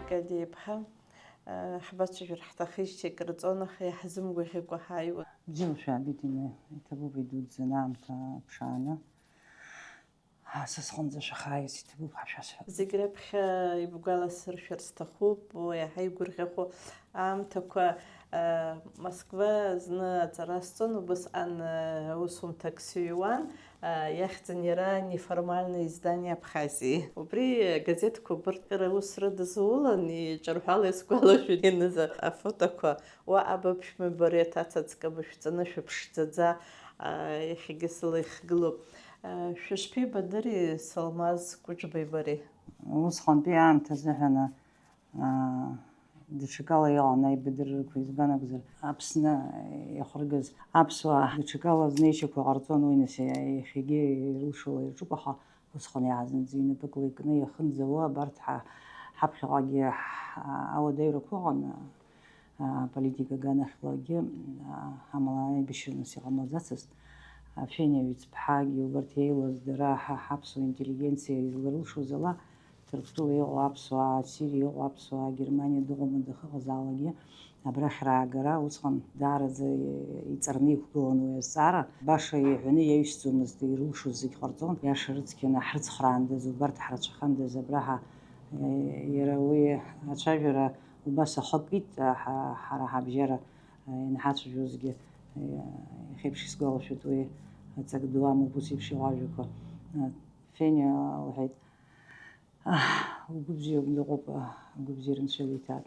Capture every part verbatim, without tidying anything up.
Кадиа иԥҳа, ҳбацәажәар ҳҭахижьҭеи акры ҵуан, аха иаҳзымгәаӷьыкәа ҳааиуан. Бзиала шәаабеит, Инна, иҭабуп идуӡӡаны аамҭа ԥшааны. Сысҟынӡа шәахааиз иҭабуп ҳәа шәасҳәап. Зегь раԥхьа ибгәаласыршәар сҭахуп, уи иаҳа игәырӷьахо аамҭақәа, Москва зны аҵара сҵон, убысҟан аусумҭак сыҩуан, иахьӡын иара «Неформальное издание Абхазии». Убри агазеҭқәа убырҭ ркыра аус рыдызулан, иҿырҳәала исгәалашәоит, Инна, афотоқәа. Уаҟа быԥшәма бареи аҭаца ӡкы бышәҵаны шәыԥшӡаӡа, иахьагьы сыла ихгылоуп. Шәышԥеибадыри Салмаз Кәыҿбеи бареи? Усҟантәи аамҭа азыҳәан, аа, даҽакала иҟан аибадыррақәа, избан акәзар, Аԥсны иахыргаз аԥсуаа даҽакала знеишьақәа ҟарҵон, уи нас иахьагьы ирылшо ирҿуп, аха усҟан иаазынӡа ҩнапыкла икны иахынӡауа абарҭ ҳа-, ҳаԥхьаҟагьы ҳ-, ауадаҩрақәа ыҟан, аполитика аганахьлагьы, амала аибашьра нас иҟамлаӡацызт. Фениа Ҩыцԥҳагьы убарҭ еилаз дара ҳа-, ҳаԥсуа интеллигенциа изларылшоз ала, Ҭырқәтәыла иҟоу аԥсуаа, Сириа иҟоу аԥсуаа, Германиа дыҟоума дахьыҟазаалакгьы, абрахь раагара усҟан даараӡа иҵарны иқәгылан уи азҵаара. Баша иҳәаны иаҩсӡомызт, ирылшоз зегь ҟарҵон. Иаша рыцқьаны ҳрыцхраандаз, убарҭ ҳрацәахандаз, абраҟа, иара уи ацәажәара убас ахы акит, ҳа-, ҳара ҳабжьара ианҳацәажәозгьы, иахьеиԥш исгәалашәоит уи аҵак ду амоуп ус еиԥш иуаажәақәа. Фениа лҳәеит, Угәы бзиоуп, дыҟоуп, агәыбзиара нцәа илиҭааит.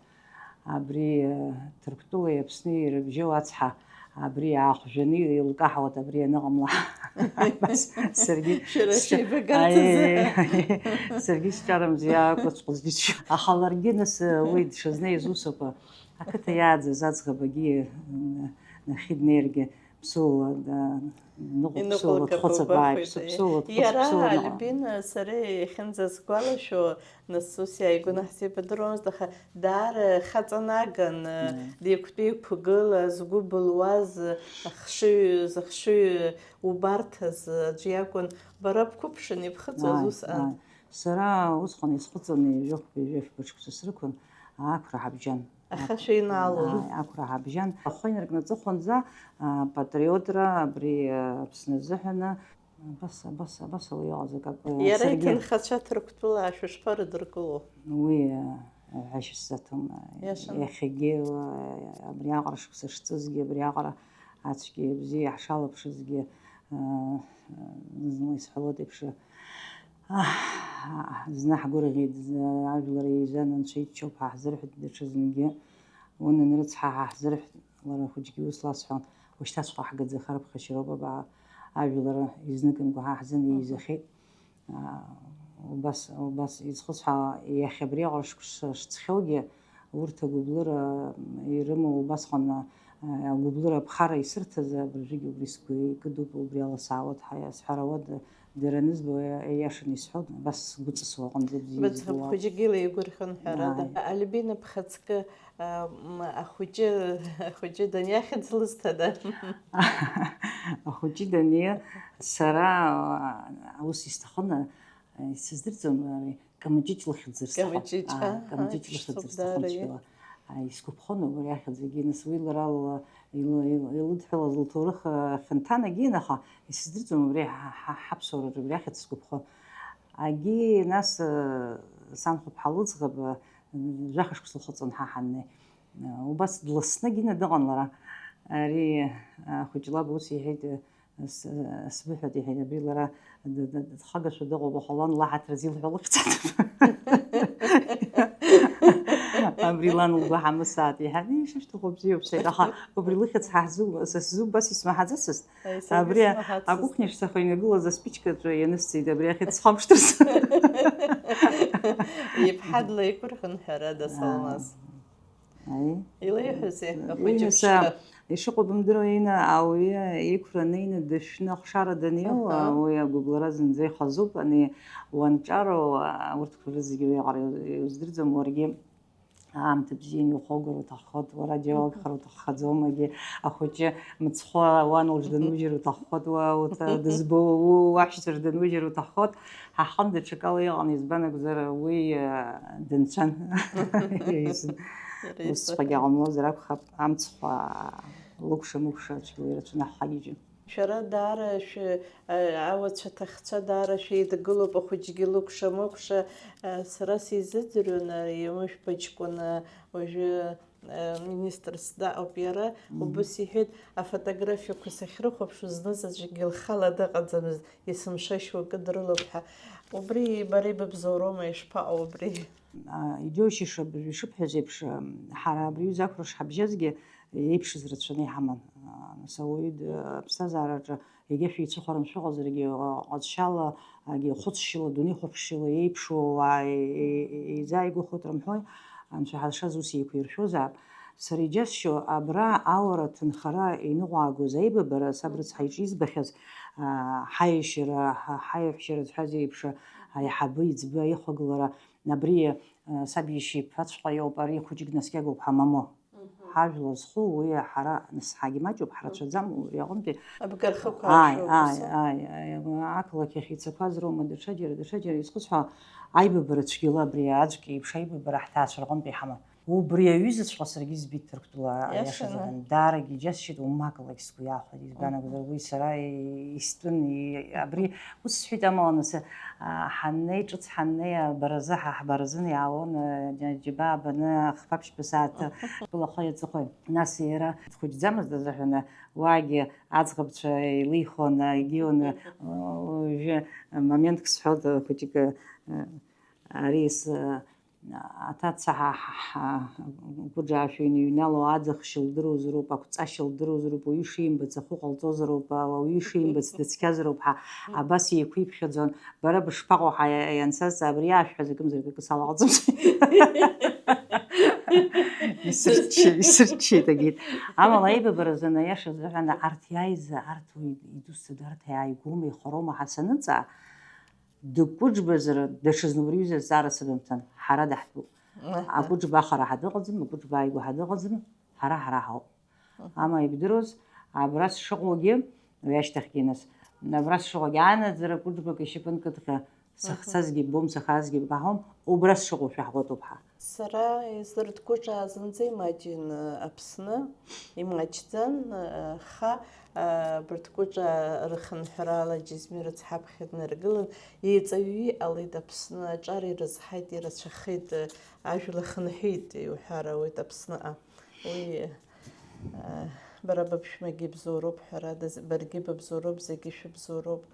Абри, Ҭырқәтәылеи Аԥсни ирыбжьоу ацҳа, абри аахжәаны илкаҳауеит, абри аныҟамла. Абас саргьы Шәара сҿа-, шәеибагарц азы. Аиеи, саргьы сҿарамзи акәыцәҟа зџьысшьо. Аха ларгьы нас, уи дшазнеиз усақәа, ақыҭа иааӡаз аӡӷаб агьи, м, нахьхьи днеиргьы, Ԥсуала, да, ныҟәоуп, ԥсуала, иныҟәылгап дхәыцып, ааи, убахәеит, ԥсу-, ԥсуала, дхәыцып, иара ԥсуала ныҟәоуп. Альбина сара иахьынӡасгәалашәо, нас ус иааигәаны ҳзеибадыруамызт, аха даара хаҵа наган, Мм. деиқәтәеиқәгыла, згәы былуаз, ахшыҩ, зыхшыҩ убарҭаз аӡә иакәын. Бара бқәыԥшын ибхыҵуаз Ааи, усҟан? Ааи. Сара усҟан исхыҵын ҩажәихәба, ҩажәи жәафба шықәса срықәын, ақәра ҳабжьан. Ахашәа инаалон. Ааи, ақәра ҳабжьан. Ахы инаркны аҵыхәанӡа, а, патриотра абри, а, Аԥсны азыҳәаны абас, абас, абас ала иҟаз акакәы Иара саргьы иҭынхацәа Ҭырқәтәылаа шәышԥарыдыркыло? Уи, а, ҳәашьа сзаҭом. Иашан. Иахьагьы, а, абриаҟара шықәса шҵызгьы, абриаҟара ацәгьа ибзиа ҳшалаԥшызгьы, а, зны исҳәалоит еиԥш, Аҳ, зны ҳгәырӷьеит, зны ажәлар еизан, анцәа иччоуп ҳәа ҳзырҳәеит, даҽазынгьы унан рыцҳа ҳәа ҳзырҳәт, лара хәыҷгьы ус ласҳәон, ушьҭаҵәҟьа ҳгаӡахар ԥхашьароуп, абаа, ажәлар изныкымкәа ҳа ҳзын Мгм. еизахьеит. Аа, убас, убас изхысҳәаауа, иахьа абри аҟара шықәса шҵхьоугьы, Урҭ агәыблыра ирымоу убасҟан, а, агәыблыра аԥхара исырҭаз абыржәгьы убри сгәы икыдуп, убри ала саауеит ҳәа иасҳәар ауада, дара анызбо, иа-, иашаны исҳәоит, абас сгәы ҵысуа аҟынӡа бзиа Быӡӷаб избауа. Хәыҷык ила игәырӷьон, ҳәарада. Ааи. Альбина бхаҵкы, а, м, ахәыҷы, ахәыҷы даниахьӡ лызҭада? Ахәыҷы дани, сара, а, ус исҭахын, а, исыздырӡом, ари, Камаҷыҷ лыхьӡ рсҭахын. Камаҷыҷ, Аа, аҳа, Камаҷыҷ лыхьӡ иԥшӡоуп рсҭахын даара. Цәгьала. Аа, исгәаԥхон убри ахьӡ егьи, нас уи лара ла-, илы-, илы-, илыдҳәалаз лҭоурых, а, хьанҭан егьин, аха исыздырӡом убри ҳа-, ҳа-, ҳаԥсуара убри ахьӡ сгәаԥхон. Агьи, нас, а, санхәыԥҳа лыӡӷаб, а, жәаха шықәса лхыҵуан ҳа ҳаннеи. А, убас дласны Гина дыҟан лара. Ари, а, хәыҷ лаб ус иҳәеит, а, С-, сбыҳәоит, иҳәеит, абри лара д-, д-, дхагашәа дыҟоуп, аха лан лаҳаҭыр азилҳәо лыхьӡ аҭатәым. Абри лан лгәы ҳамысааит, иҳәан, ишышәҭаху бзиоуп, сҳәеит, аха убри лыхьӡ ҳа ҳзу-, са сзу-, убас исмаҳаӡацызт. Аи, саргьы Абри сымаҳацызт. Акухняҿ сахьыҩнагылаз аспичкаҿы ианысҵеит, абри ахьӡ схамԥшӡарц. Иԥҳа длеигәырӷьон, ҳәарада, Аа. Салмаз. Аи. Илеиҳәазеи, Ина ахәыҷы са, ԥшқа? Ишыҟоу бымдыруеи, Ина, ауаҩы иқәра неины дышәны ахшара даниоу, Аҳа. Уи агәыбылра зынӡа ихазуп, ани уанҿароу, а, урҭқәа рызегьы уиаҟара иу-, иуздырӡом, уаргьы Аамҭа бзианы иухоугар уҭаххот, уара џьоуагхар уҭаххаӡом, егьи ахәыҷы мыцхәы уан лҿы данужьыр уҭаххот, уа уҭа-, дызбо, у-, уаҳәшьцәа рҿы данужьыр уҭаххот. Ҳаҟны даҽакала иҟан, избан акәзар, уи, э, дынцәан. Иара исҳәо. Усҵәҟьагьы ҟамлозар акәхап, амцхә, аа, лыкәша-мыкәша ацәгьала ирацәаны ҳхагьежьы. Шәара даара шәы-, а-, ауацәа-ҭахцәа даара шәеидгылоуп, ахәыҷгьы лыкәша-мыкәша, а, сара сизыӡырҩуан, ари Мышәба ҷкәын, а, уажәы, а, министрс даҟоуп иара, Мгм. Убыс иҳәеит, афотографиақәа сахьрыхәаԥшуа знызаҵәыкгьы лхала дыҟаӡамызт, есымша шьоукы дрылоуп ҳәа. Убри бара ибыбзоуроума, ишԥаҟоу убри? А, иџьоушьаша, ишыбҳәаз еиԥш, ам, ҳара абри аҩыза ақәра шҳабжьазгьы, еиԥшыз рацәаны иҳаман. А, нас ауаҩы д-, аԥсҭазаараҿы егьа шәеицәыхаран шәыҟазаргьы, а, ҟазшьала, агьи хәыцшьала, дунеихәаԥшшьала еиԥшу ауаа е-, е-, е-, еизааигәахоит рымҳәои, анцәа ҳазшаз ус еиқәиршәозаап. Сара иџьасшьо, абра ауара ҭынхара иныҟәаагоз аибабара, саб рыцҳа иҿы избахьаз, а, ҳаиашьара, ҳа-, ҳаиаҳәшьара зҳәаз еиԥш, аиҳабы иӡбы аихагылара, абри, а, саб иашьа иԥаҵәҟьа иоуп, ари хәыҷык наскьагоуп ҳамамоу. Мгм. Ҳажәла зху уи ҳара, нас ҳагьмаҷуп, ҳрацәаӡам, убри аҟынтәи. Абгархықәра Ааи, ашәоуп ааи, ус. Ааи, ааи, ақалақь ахь ицақәаз роума, даҽаџьара, даҽаџьара, изхәыцхәа аибабара цәгьала абри аӡәк еиԥш аибабара ҳҭаацәа рҟынтә иҳаман. Убри аҩызаҵәҟьа саргьы избеит Ҭырқәтәыла Иашаны. Аиашазы, даарагьы иџьасшьеит, умак лакь сгәы иахәеит, избан Мгм. Акәзар, уи сара истәын, и-, абри ус сҳәеит, амала нас, а, ҳаннеи, ҿыц ҳаннеи, абаразы, ҳа ҳбаразын иаауан, а, џьа-, џьабаа баны, ахԥа ԥшьба сааҭ, Мгм. Тәылахәи аҵыхәеи. Нас иара дхәыҷӡамызт азыҳәан, уаагьы аӡӷабцәа еилихуан, егьиуны, уажәы моментк сҳәоит, хәыҷык, ари с-, аҭаца ҳа, ҳа, ҳа, гәыџаашәа иныҩнало аӡахшьа лдыруазароуп, ақәҵашьа лдыруазароуп, уаҩы ишимбац ахәы ҟалҵозароуп, ауаҩы ишимбац дыцқьазароуп ҳәа абас еиқәиԥхьаӡон. Бара бышԥаҟоу ҳәа иансазҵаа, абри иаашәҳәаз акымзарак акы салаҟаӡам. Исырччеит, исырччеит, агеит. Амала аибабаразы, аиаша азыҳәан, арҭ иааиз, арҭ уи идусӡада, арҭ иааигәоума, ихароума ҳәа саныҵаа, дыкәыџбазар, даҽазны убри аҩыза азҵаара сыбымҭан, ҳара даҳтәуп. Аҳа. Акәыџба ахара ҳәа дыҟаӡам, акәыџба ааигәа ҳәа дыҟаӡам, ҳара ҳара ҳауп. Мгм. Ама ибдыруаз, абра сшыҟоугьы, уи ашьҭахьгьы нас, абра сшыҟоугьы, анаӡара кәыџбак ишьапы нкыдҟьа, сахцазгьы ббом, сахаазгьы бкаҳауам, убра сшыҟоу шәаҳгәаҭоуп ҳа. Сара исырҭгәыҿаа зынӡа имаҷын Аԥсны, имаҷӡан, аха, а, абырҭ гәыҿаа рыхынҳәрала Џьазмир рыцҳа аԥхьа днаргылан, еиҵаҩы иҟалеит Аԥсны, аҿар ирызҳаит, ирацәахеит, ажәла хынҳәит, иуҳәар ауеит Аԥсныҟа. Уи, а, бара быԥшәмагьы ибзоуроуп, ҳәарада, з-, баргьы быбзоуроуп, зегьы шәыбзоуроуп.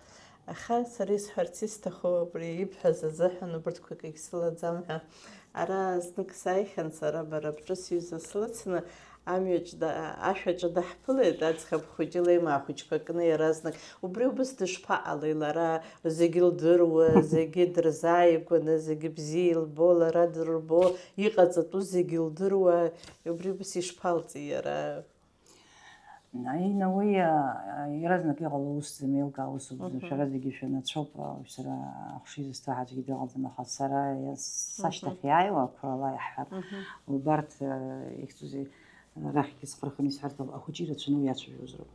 Аха сара исҳәарц исҭаху, убри ибҳәаз азыҳәан убырҭқәа акгьы сылаӡам ҳәа. Ара знык сааихьан сара, бара бҿы сҩыза слыцны, амҩаҿ да-, ашәаҿы даҳԥылеит, аӡӷаб хәыҷы леимаа хәыҷқәа кны иаразнак. Убри убыс дышԥаҟалеи лара, зегьы лдыруа, зегьы дырзааигәаны, зегьы бзиа илбо, лара дырбо, иҟаҵатәу зегьы лдыруа, убри убыс ишԥалҵи иара? Аина уи, а, иаразнак иҟало усӡам, еилкаау усуп, Мгм. Шәара зегьы шәанацәоуп, а, сара ахшыҩзысҭо аӡәгьы дыҟаӡам, аха сара иа-, сашьҭахь Мгм. Иааиуа ақәрала иаҳҳәап, Мгм. Убарҭ, а, ихьӡузеи, рахьгьы схырхын исҳәарҭоуп, ахәыҷы ирацәаны уи ацәажәозароуп.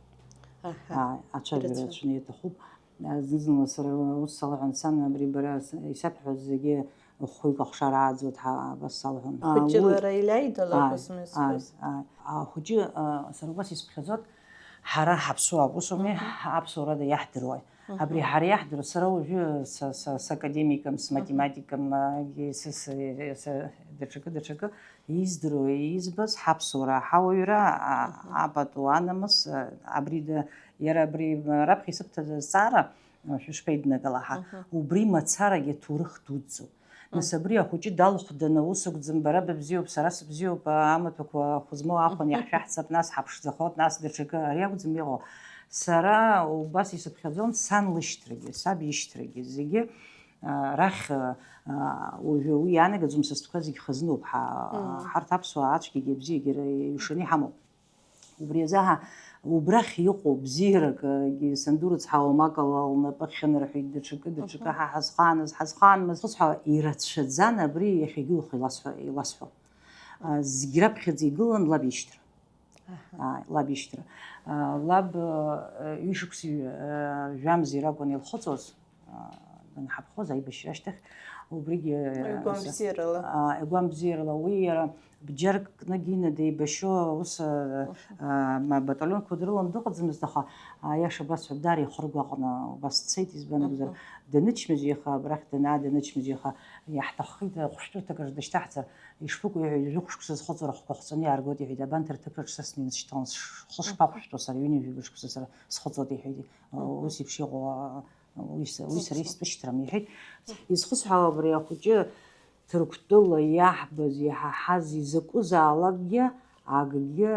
Аҳа. Ааи, ацәажәара Ирацәа. Рацәаны иаҭахуп. Зны-зынла сара ус салҳәон, сан, абри бара с-, исабҳәаз зегьы хәҩык ахшара ааӡоит ҳәа абас салҳәон. Хәыҷы Уи лара илеидала Ааи, акәызма ааи, изҳәоз? Ааи. Ахәыҷы, а, сара убас исԥхьаӡоит, ҳара ҳаԥсуа аус ауми, Мгм. Аԥсуарада иаҳдыруа. Мгм. Абри ҳара иаҳдыруа, сара уажәы са, са, сакадемикым, Мгм. Сматематикым, а, ги-, с-, с-, с-, даҽакы, даҽакы, издыруа, избаз ҳаԥсуара, ҳауаҩра, а, Мгм. Апату анамыс, а, абри да-, иара абри, а, раԥхьа исыбҭаз азҵаара, а, шәышԥеиднагала ҳа, Мгм. Убри мацарагьы аҭоурых дуӡӡоуп. Нас Мгм. Абри ахәыҷы далхәданы, ус акәӡам, бара быбзиоуп, сара сыбзиоуп, а, амаҭәақәа хәызмоу ахәан иаҳшәаҳҵап, нас ҳаԥшӡахоит, нас даҽакы, ари акәӡам иҟоу. Сара убас исыԥхьаӡон, сан лышьҭрагьы, саб ишьҭрагьы, зегьы. А, арахь, а, а, уажәы уи иаанагаӡом, са стәқәа зегь хазноуп, ҳа-, Мм. Ҳарҭ аԥсуаа ацәгьагьы абзиагьы ра-, ишаны иҳамоуп. Убри азы ҳа-, убрахь иҟоу бзиаракгьы санду рыцҳауа, макала лнапы ахьынарҳәит, даҽакы, даҽакы, Мгм. Ҳа ҳазхааныз, ҳазхаанмыз, хысҳәа ирацәаӡан абри иахьагьы ухы иласҳәо, иласҳәо. Зегь раԥхьаӡа игылан лаб ишьҭра. Лаб ишьҭра. Лаб ҩышықәси жәамзи ракәын илхыҵуаз, данҳаԥхоз аибашьра ашьҭахь, убригьы игәамбзиарала уи иара бџьаркны Гина деибашьо ус абаталионқәа дрылан дыҟаӡамызт, аха аиаша басҳәап, даара ихыргәаҟны убас дцеит, избан акәзар, данычмазаҩ иаха абрахь данаа данычмазаҩ иаха иаҳҭаххеит, хәышәтәырҭак рзы дышьҭаҳҵар, ишԥыкәиҳәеи, жәохә шықәса зхыҵуа рыхқәа хҵәаны иааргоит, иҳәеит, абанҭ рҭыԥраҿ са снеины сышьҭалан, схы шԥахәышәтәуа сара, ҩынҩажәи жәаба шықәса сара схыҵуеит, иҳәеит, ус еиԥш иҟоу, уи са, уи сара истәышьҭрам, иҳәеит. Изхысҳәаауа абри ахәыҷы Ҭырқәтәыла иаҳбаз, иҳаҳаз, изакәызаалакгьы, акгьы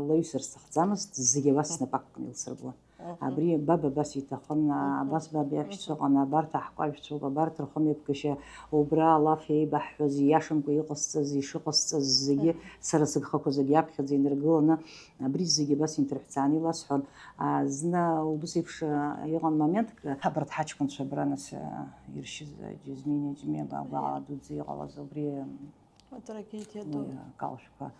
лаҩсыр сҭахӡамызт, зегьы абас снапы аккны илсырбон. Абри баб абас иҭахын, абас баб иаҳәшьцәа ыҟан, абарҭ аҳкәажәцәоуп, абарҭ рхымҩаԥгашьа, убра алаф еибаҳҳәоз, ииашамкәа иҟасҵаз, ишыҟасҵаз зегьы, сара сыгхақәа зегьы аԥхьаӡа инаргыланы, абри зегьы абас инҭырҳәцааны иласҳәон. А, зны убыс еиԥш, а, иҟан моментк, абарҭ ҳаҷкәынцәа абра нас, а, иршьыз, а, Џьазмини Џьмиа, ба-, гәаҟ дуӡӡа иҟалаз, убри, м, Атрагедиа ду. Уи, а, акалашәқәа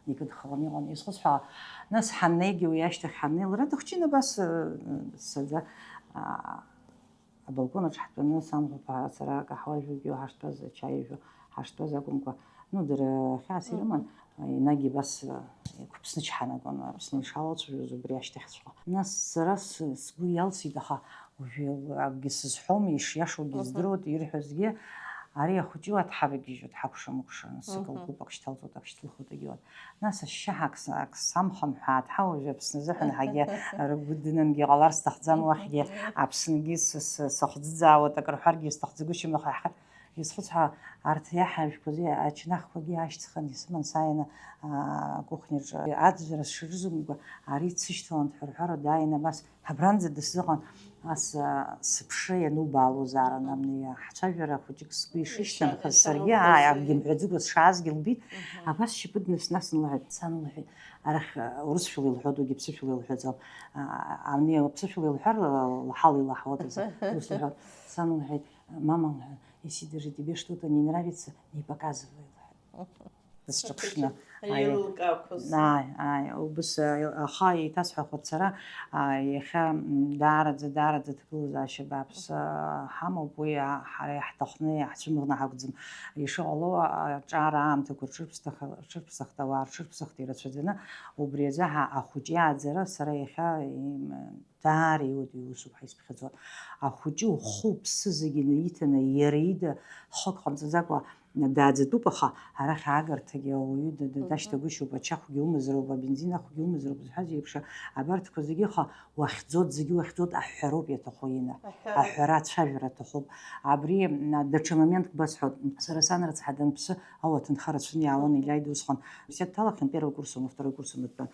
икыдхалан иҟан. Изхысҳәаауа, нас ҳаннеигьы уи ашьҭахь ҳаннеи, лара дыхәҷын абас, а, саӡа, а, Абалконаҿ ҳтәаны, сан хәыԥҳа сара акаҳуа жәаҩа ҳаштәаз, ачаи жәаҩа ҳаштәаз акәымкәа, ну, дара хьаас ирыман, енагь абас, э, қәыԥсны ҳаанагон, Аԥсны ишалацәажәоз убри ашьҭахьҵәҟьа. Нас сара с-, сгәы иалсит, аха уажәы акгьы сызҳәом, ишиашоугьы здыруеит, ирҳәозгьы, ари ахәыҷы уа дҳавагьежьуа, дҳакәша-мыкәша, нас акы лкуп, ак шьҭалҵоит, ак шьҭылхуеит, егьуан. Нас ашьшьаҳа ак с-, ак самхамҳәааит, ҳа уажәы Аԥсны азыҳәан ҳагьы ргәы дынангьы ҟалар сҭахӡам, уахьгьы Аԥсынгьы с-, с-, сыхӡыӡаауеит, акры ҳәаргьы сҭахӡагәышьам, аха иаҳҳәар, изхәыцҳа, арҭ иаҳа жәқәа зи-, ачнахқәагьы аашьҭыхын исыман, сааины, аа, акухняҿы аӡәӡәара сшырзымгәа, ари дсышьҭалан дҳәарҳәара дааины абас Абранӡа дысзыҟан, ас, а, сыԥшра ианубаалозаарын амни, ҳцәажәара хәыҷык сгәы ишышьҭнахыз, саргьы, ааи, акгьы мҳәаӡакәа сшаазгьы лбеит, абас шьапы днаснасын лҳәеит, сан лҳәеит, арахь, а, урысшәала илҳәоит, уигьы ԥсышәала илҳәаӡом. А, амни аԥсышәала илҳәар, ла-, лҳал илаҳауеит азы, ус лҳәоит. Сан лҳәеит, мама лҳәеит, если даже тебе что-то не нравится, не показывай, лҳәеит. Дысҿаԥшны. Аилылкаақәаз. Ааи, ааи, убыс, аха еиҭасҳәахуеит сара, а, иахьа, м, даараӡа, даараӡа аҭагылазаашьа бааԥс, а, ҳамоуп, уи, а, ҳара иаҳҭахны, иаҳцәымӷны ҳакәӡам. Ишыҟало, а, аҿар аамҭақәа рҽырԥсахт, рҽырԥсахт ауаа, рҽырԥсахт ирацәаӡаны, убри азы ҳа-, ахәыҷы иааӡара сара иахьа, им, Даара иуадаҩу усуп ҳәа исԥхьаӡоит. Ахәыҷы ухы-уԥсы зегьы наиҭаны, иара ида хык ҟамҵаӡакәа дааӡатәуп, аха арахь аагарҭагьы ауаҩы да-, да-, Мгм. дашьҭагәышьоуп, ачахәгьы умазароуп, абензин ахәгьы умазароуп зҳәаз еиԥш, абарҭқәа зегьы, аха уахьӡоит, зегьы уахьӡоит, аҳәароуп иаҭаху, Инна. Аҳәара. Аҳәара, ацәажәара аҭахуп. Абри, м, даҽа моментк басҳәоит. Сара сан рыцҳа данԥсы, Ауа, аҭынха рацәаны иаауан, иааит усҟан. Университет дҭалахьан, первый курсом, второй курсом дтәан.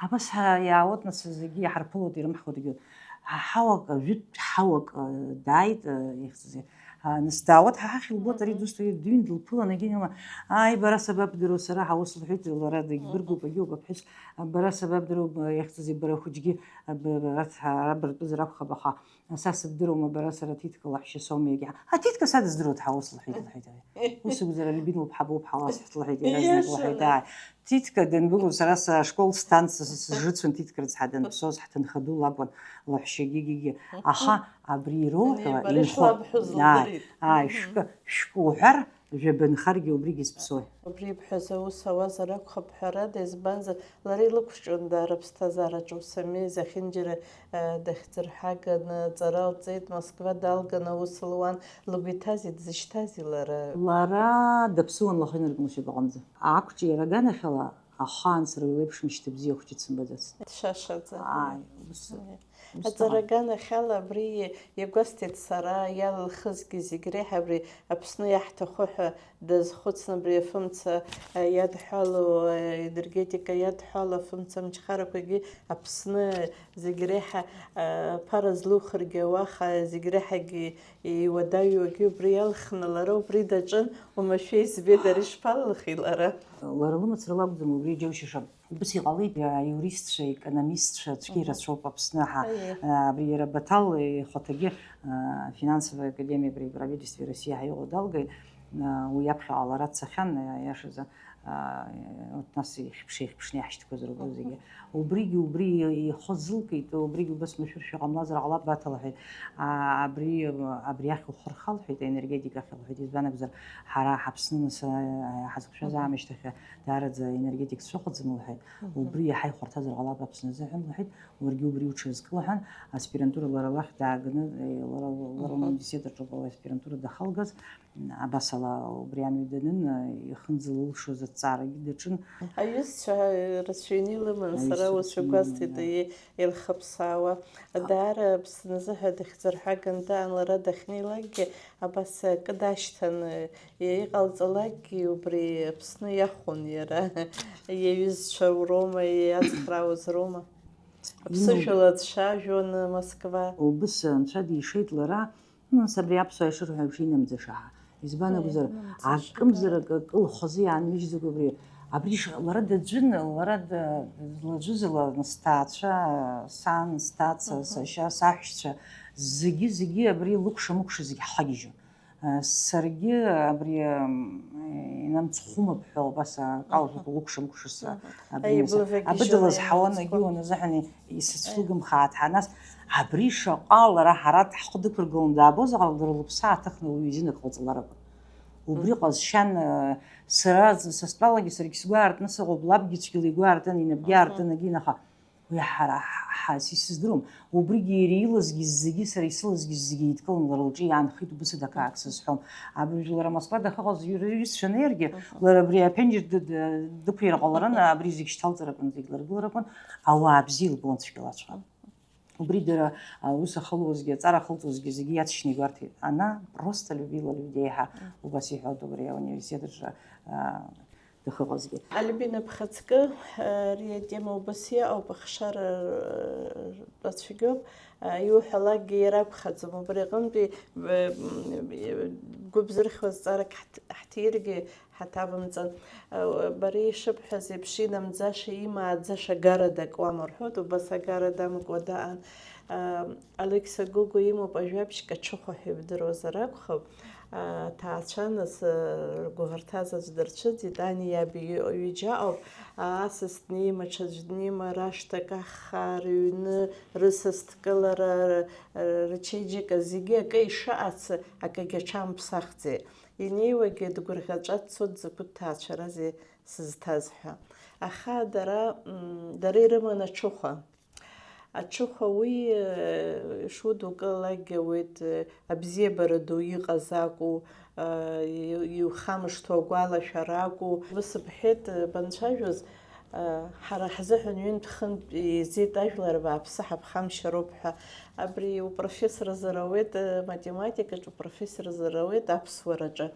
Абас ҳа-, иаауеит, нас, зегьы иҳарԥылоит, ирымҳауеит, егьи. Ҳауак, жәытә ҳауак, э, дааит, э, ихьӡузеи. А, нас даауеит, ҳа ҳахь илбоит, ари Мгм. дусҭоит, дыҩны дылԥылан, егьи, ма, ааи, бара сабабдыруа, сара ҳаус лҳәеит, лара дагьбыргуп, Мгм. егьиуп, аԥҳәыс, а, бара сабабдыруа, ихьӡузеи, бара ахәыҷгьы, а, б-, б-, арҭ, ара быртәызар акәхап, аха, Са сыбдыруама, бара сара ҭиҭка лаҳәшьа соума, егьа? А, ҭиҭка са дыздыруа дҳаус, лҳәеит, лҳәеит ари. Ус акәзар, Альбина лыԥҳа боуп, ҳаласҳәт, лҳәеит, иаразнак лҳәеит, Иашаны. Ааи. Ҭиҭка данбылу, сара сашкол сҭан, са сжыцәан ҭиҭка рыцҳа данԥсоз, ҳҭынха ду лакәын, лаҳәшьагьы, гьигьы. Аха абри ироуҳәауа, Ани, бара инхо-, ишуабҳәоз ааи, лдырит. Ааи, Мгм. шәкы, шәкы уҳәар, Жәаба нхаргьы убригьы сыԥсуеит. Убри ибҳәаз аус ауазар акәхап, ҳәарада, избанзар, лара илықәҿион даара аԥсҭазаараҿы аус амеи, зехьынџьара, э, дахьӡырҳаганы аҵара лҵеит, Москва далган аус луан, лгәы иҭази дзышьҭази лара? Лара даԥсуан лахьынаркны шьапаҟынӡа. Ақәҿиара аганахьала, ахаан сара уи леиԥш мышьҭа бзиа хәҷы дсымбаӡацт. Дшашаӡа. Ааи, убыс. Ааи. Ус Аҵара ыҟан. Аганахьала абри иагәасҭеит сара, иалылхызгьы зегь реиҳа абри Аԥсны иаҳҭаху ҳәа дазхәыцны, абри афымца, а, иадҳәалоу, а, енергетика иадҳәалоу афымца амчхарақәагьы Аԥсны зегь реиҳа, а, ԥара злухыргьы ауаха, зегь реиҳагьы иуадаҩу агьы убри иалхны, лара убри даҿын, уамашәа избеит, ари шԥалылхи лара? Лара лымацара лакәӡам убри иџьоушьаша. Убыс иҟалеит, аиуристцәа, аекономистцәа цәгьа Мгм. ирацәоуп Аԥсны ҳа, Аиеи. а, абри иара Баҭал ихаҭагьы, а, финансовая академия при правительстве России ҳәа иҟоу далгеит, а, уи аԥхьаҟа лара дцахьан, а, иашазы, Урҭ нас еихьԥш-еихьԥшны иаҳшьҭқәаз ргәы зегьы. Убригьы убри ихы зылкит, убригьы убас машәыршәа ҟамлазар ҟалап, Баҭа лҳәеит. А, абри, абри ахь ухырха лҳәеит, аенергетика ахь лҳәеит, избан акәзар, ҳара ҳаԥсны нас, а, ҳазықәшәаз Мгм. аамышьҭахь даараӡа енергетик цәыхаӡам лҳәеит. Мгм. Убри иаҳа ихәарҭазар ҟалап Аԥсны азыҳәан лҳәеит, уаргьы убри уҽазкы лҳәан, аспирантура лара лахь дааганы, э, лара, лара Мгм. университет аҿоуп аспирантура дахалгаз, абасала убри амҩа данын, ихынӡ лылшоз аҭҵаарагьы даҿын. Аҩызцәа рацәаҩны илыман, сара Аҩызцәа уацәагәасҭеит, рацәаҩны, да. Илхыԥсаауа. Даара Аԥсны азыҳәа дахьӡырҳәаган даан, лара дахьнеилакгьы абас акы дашьҭан, иҟалҵалакгьы убри Аԥсны иахәон иара, иаҩызцәа роума, иацхраауаз роума. Аԥсышәала дцәажәон Москва. Убыс анцәа дишеит лара, нас абри аԥсуаа ишырҳәо еиԥш инамӡаша ҳа. Избан акәзар, Инамӡаша, акымзар да. Акы, акы лхазы иаанмыжьӡакәа абри, абри ш-, лара даӡәын, лара да-, лаӡәызала сҭаацәа, сан, сҭаца, Мгм. сашьа, саҳәшьцәа, зегьы, зегьы абри лыкәша-мыкәша зегьы ҳхагьежьуан. Саргьы абри, м, инамцхәымап ҳәа убас акалашәақәа Мгм. лыкәша-мыкәша са Мгм. абри Аибла ныса-, вагьежьуан абыдала зҳауан, аинамцхәа. Егьи уаназы ҳәа исыцәлыгымхааит ҳәа, нас абри шаҟа лара ҳара ҳхы дықәыргыланы даабозар, лара лыԥсы ааҭыхны уаҩы изинак ҟалҵаларакәын. Убри Мгм. ҟазшьан, э, сара з-, са стәалагьы саргьы сгәы аартны сыҟоуп, лабгьы цәгьала игәы аартын, инапгьы Мгм. аартын, егьи наха. Уи ҳара ҳ-, ҳ-, исыздыруам. Убригьы иара илазгьы зегьы, сара исылазгьы зегьы еидкыланы лара лҿы иаанхеит, убыс адақаак сызҳәом. Абыржәы лара Москва дахьыҟаз иҩ-, рҩызцәа неиргьы, Мгм. лара абри аԥенџьыр ды-, ды-, дықәир ҟаларын, Мгм. абри зегь шьҭалҵаракын, зегь ларгыларакын, ауаа бзиа илбон цәгьалаҵәҟьа. Убри дара, а, аус ахылуазгьы, аҵара ахылҵуазгьы зегьы иацшьны игәарҭеит. Она просто любила людей, ҳәа Мгм. убас иҳәоит убри ауниверситет аҿы, а, дахьыҟазгьы. Альбина, бхаҵкы, э, ари атема убас иҟоуп, ахшара, э, рацәагьоуп, э, иуҳәалакгьы иара акәхаӡам, убри аҟынтәи, э, м, э, гәыбзырхьуа зҵаарак ҳҭ-, ҳҭиргьы ҳаҭабымҵан. Э, бара ишыбҳәаз еиԥш, инамӡаша, имааӡаша агара дакуама рҳәоит, убас агара дамкуа даан. Э, Алықьса Гогәуа имоуп ажәабжьк Аҽыхәа ҳәа ибдыруазар акәхап. Аҭаацәа нас, э, ргәыӷырҭа заҵә дырцәыӡит, ани иаби ҩ-, ҩыџьа ауп, а, асас днеима, ҽаӡә днеима, рашҭа каххаа, рыҩны, рысас дкылара, р-, р-, рчеиџьыка зегьы акы ишыҟац, акгьы аҽамԥсахӡеит. Инеиуагьы дгәырӷьаҵәа дцоит, закәытә ҭаацәаразеи сызҭаз ҳәа. Аха дара, м, дара ирыман аҽыхәа. Аҽыхәа уи, э, шудукылакгьы ауеит, э, абзиабара ду иҟаз акәу, э, иу-, иухамышҭуа агәалашәара акәу. Ус бҳәеит, э, банцәажәоз, э, ҳара ҳзыҳәан ҩынтә-хынтә еизеит ажәлар бааԥсы ҳаԥхамшьароуп ҳәа. Абри упрофессорзар ауеит, э, математикаҿы упрофессорзар ауеит аԥсуараҿы.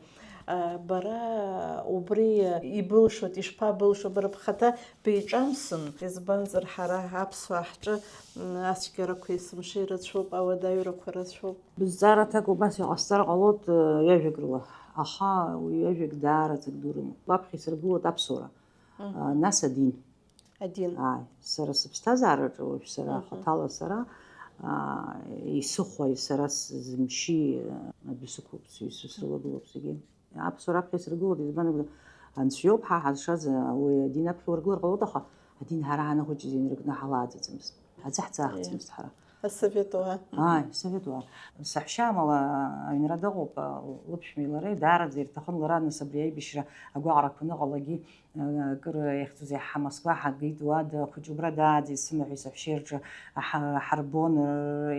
Э, бара убри ибылшоит, ишԥабылшо, бара бхаҭа Беиҿамсын, избанзар, ҳара аԥсуаа ҳҿы, м, ацәгьарақәа есымша ирацәоуп, ауадаҩрақәа рацәоуп. Бызҵаара аҭак убас иҟасҵар ҟалоит, ы, ҩажәак рыла, аха уи ҩажәак даараӡак ду рымоуп. Лаԥхьа исыргылоит аԥсуара, Мгм. а, нас адин. Адин. Ааи, сара сыԥсҭазаараҿы уажә сара Мгм. хаҭала сара, а, исыхәа, сара сзымшьи, адәы сықәуп, сҩызцәа срылагылоуп зегьы. Аԥсуара аԥхьа исыргылоит, избан акәзар, Анцәа иоуп ҳа ҳазшаз, уи адин аԥхьа уаргылар ҟалоит, аха адин ҳара ҳанахәыҷыз инаркны ҳалааӡаӡамызт. Аӡы ҳҵаахӡамызт ҳара. Асовет уаа. Ааи, асовет уаа. Саҳәшьа амала аҩнра дыҟоуп, лыԥшәмеи лареи, даараӡа ирҭахын лара, нас абри аибашьра агәаҟрақәа аныҟалагьы, акыр, иахьӡузеи, ҳа Москва ҳагеит, уа дахәыҷы убра дааӡеит, сымаҳәи саҳәшьеи рҿы ҳа-, ҳарбон,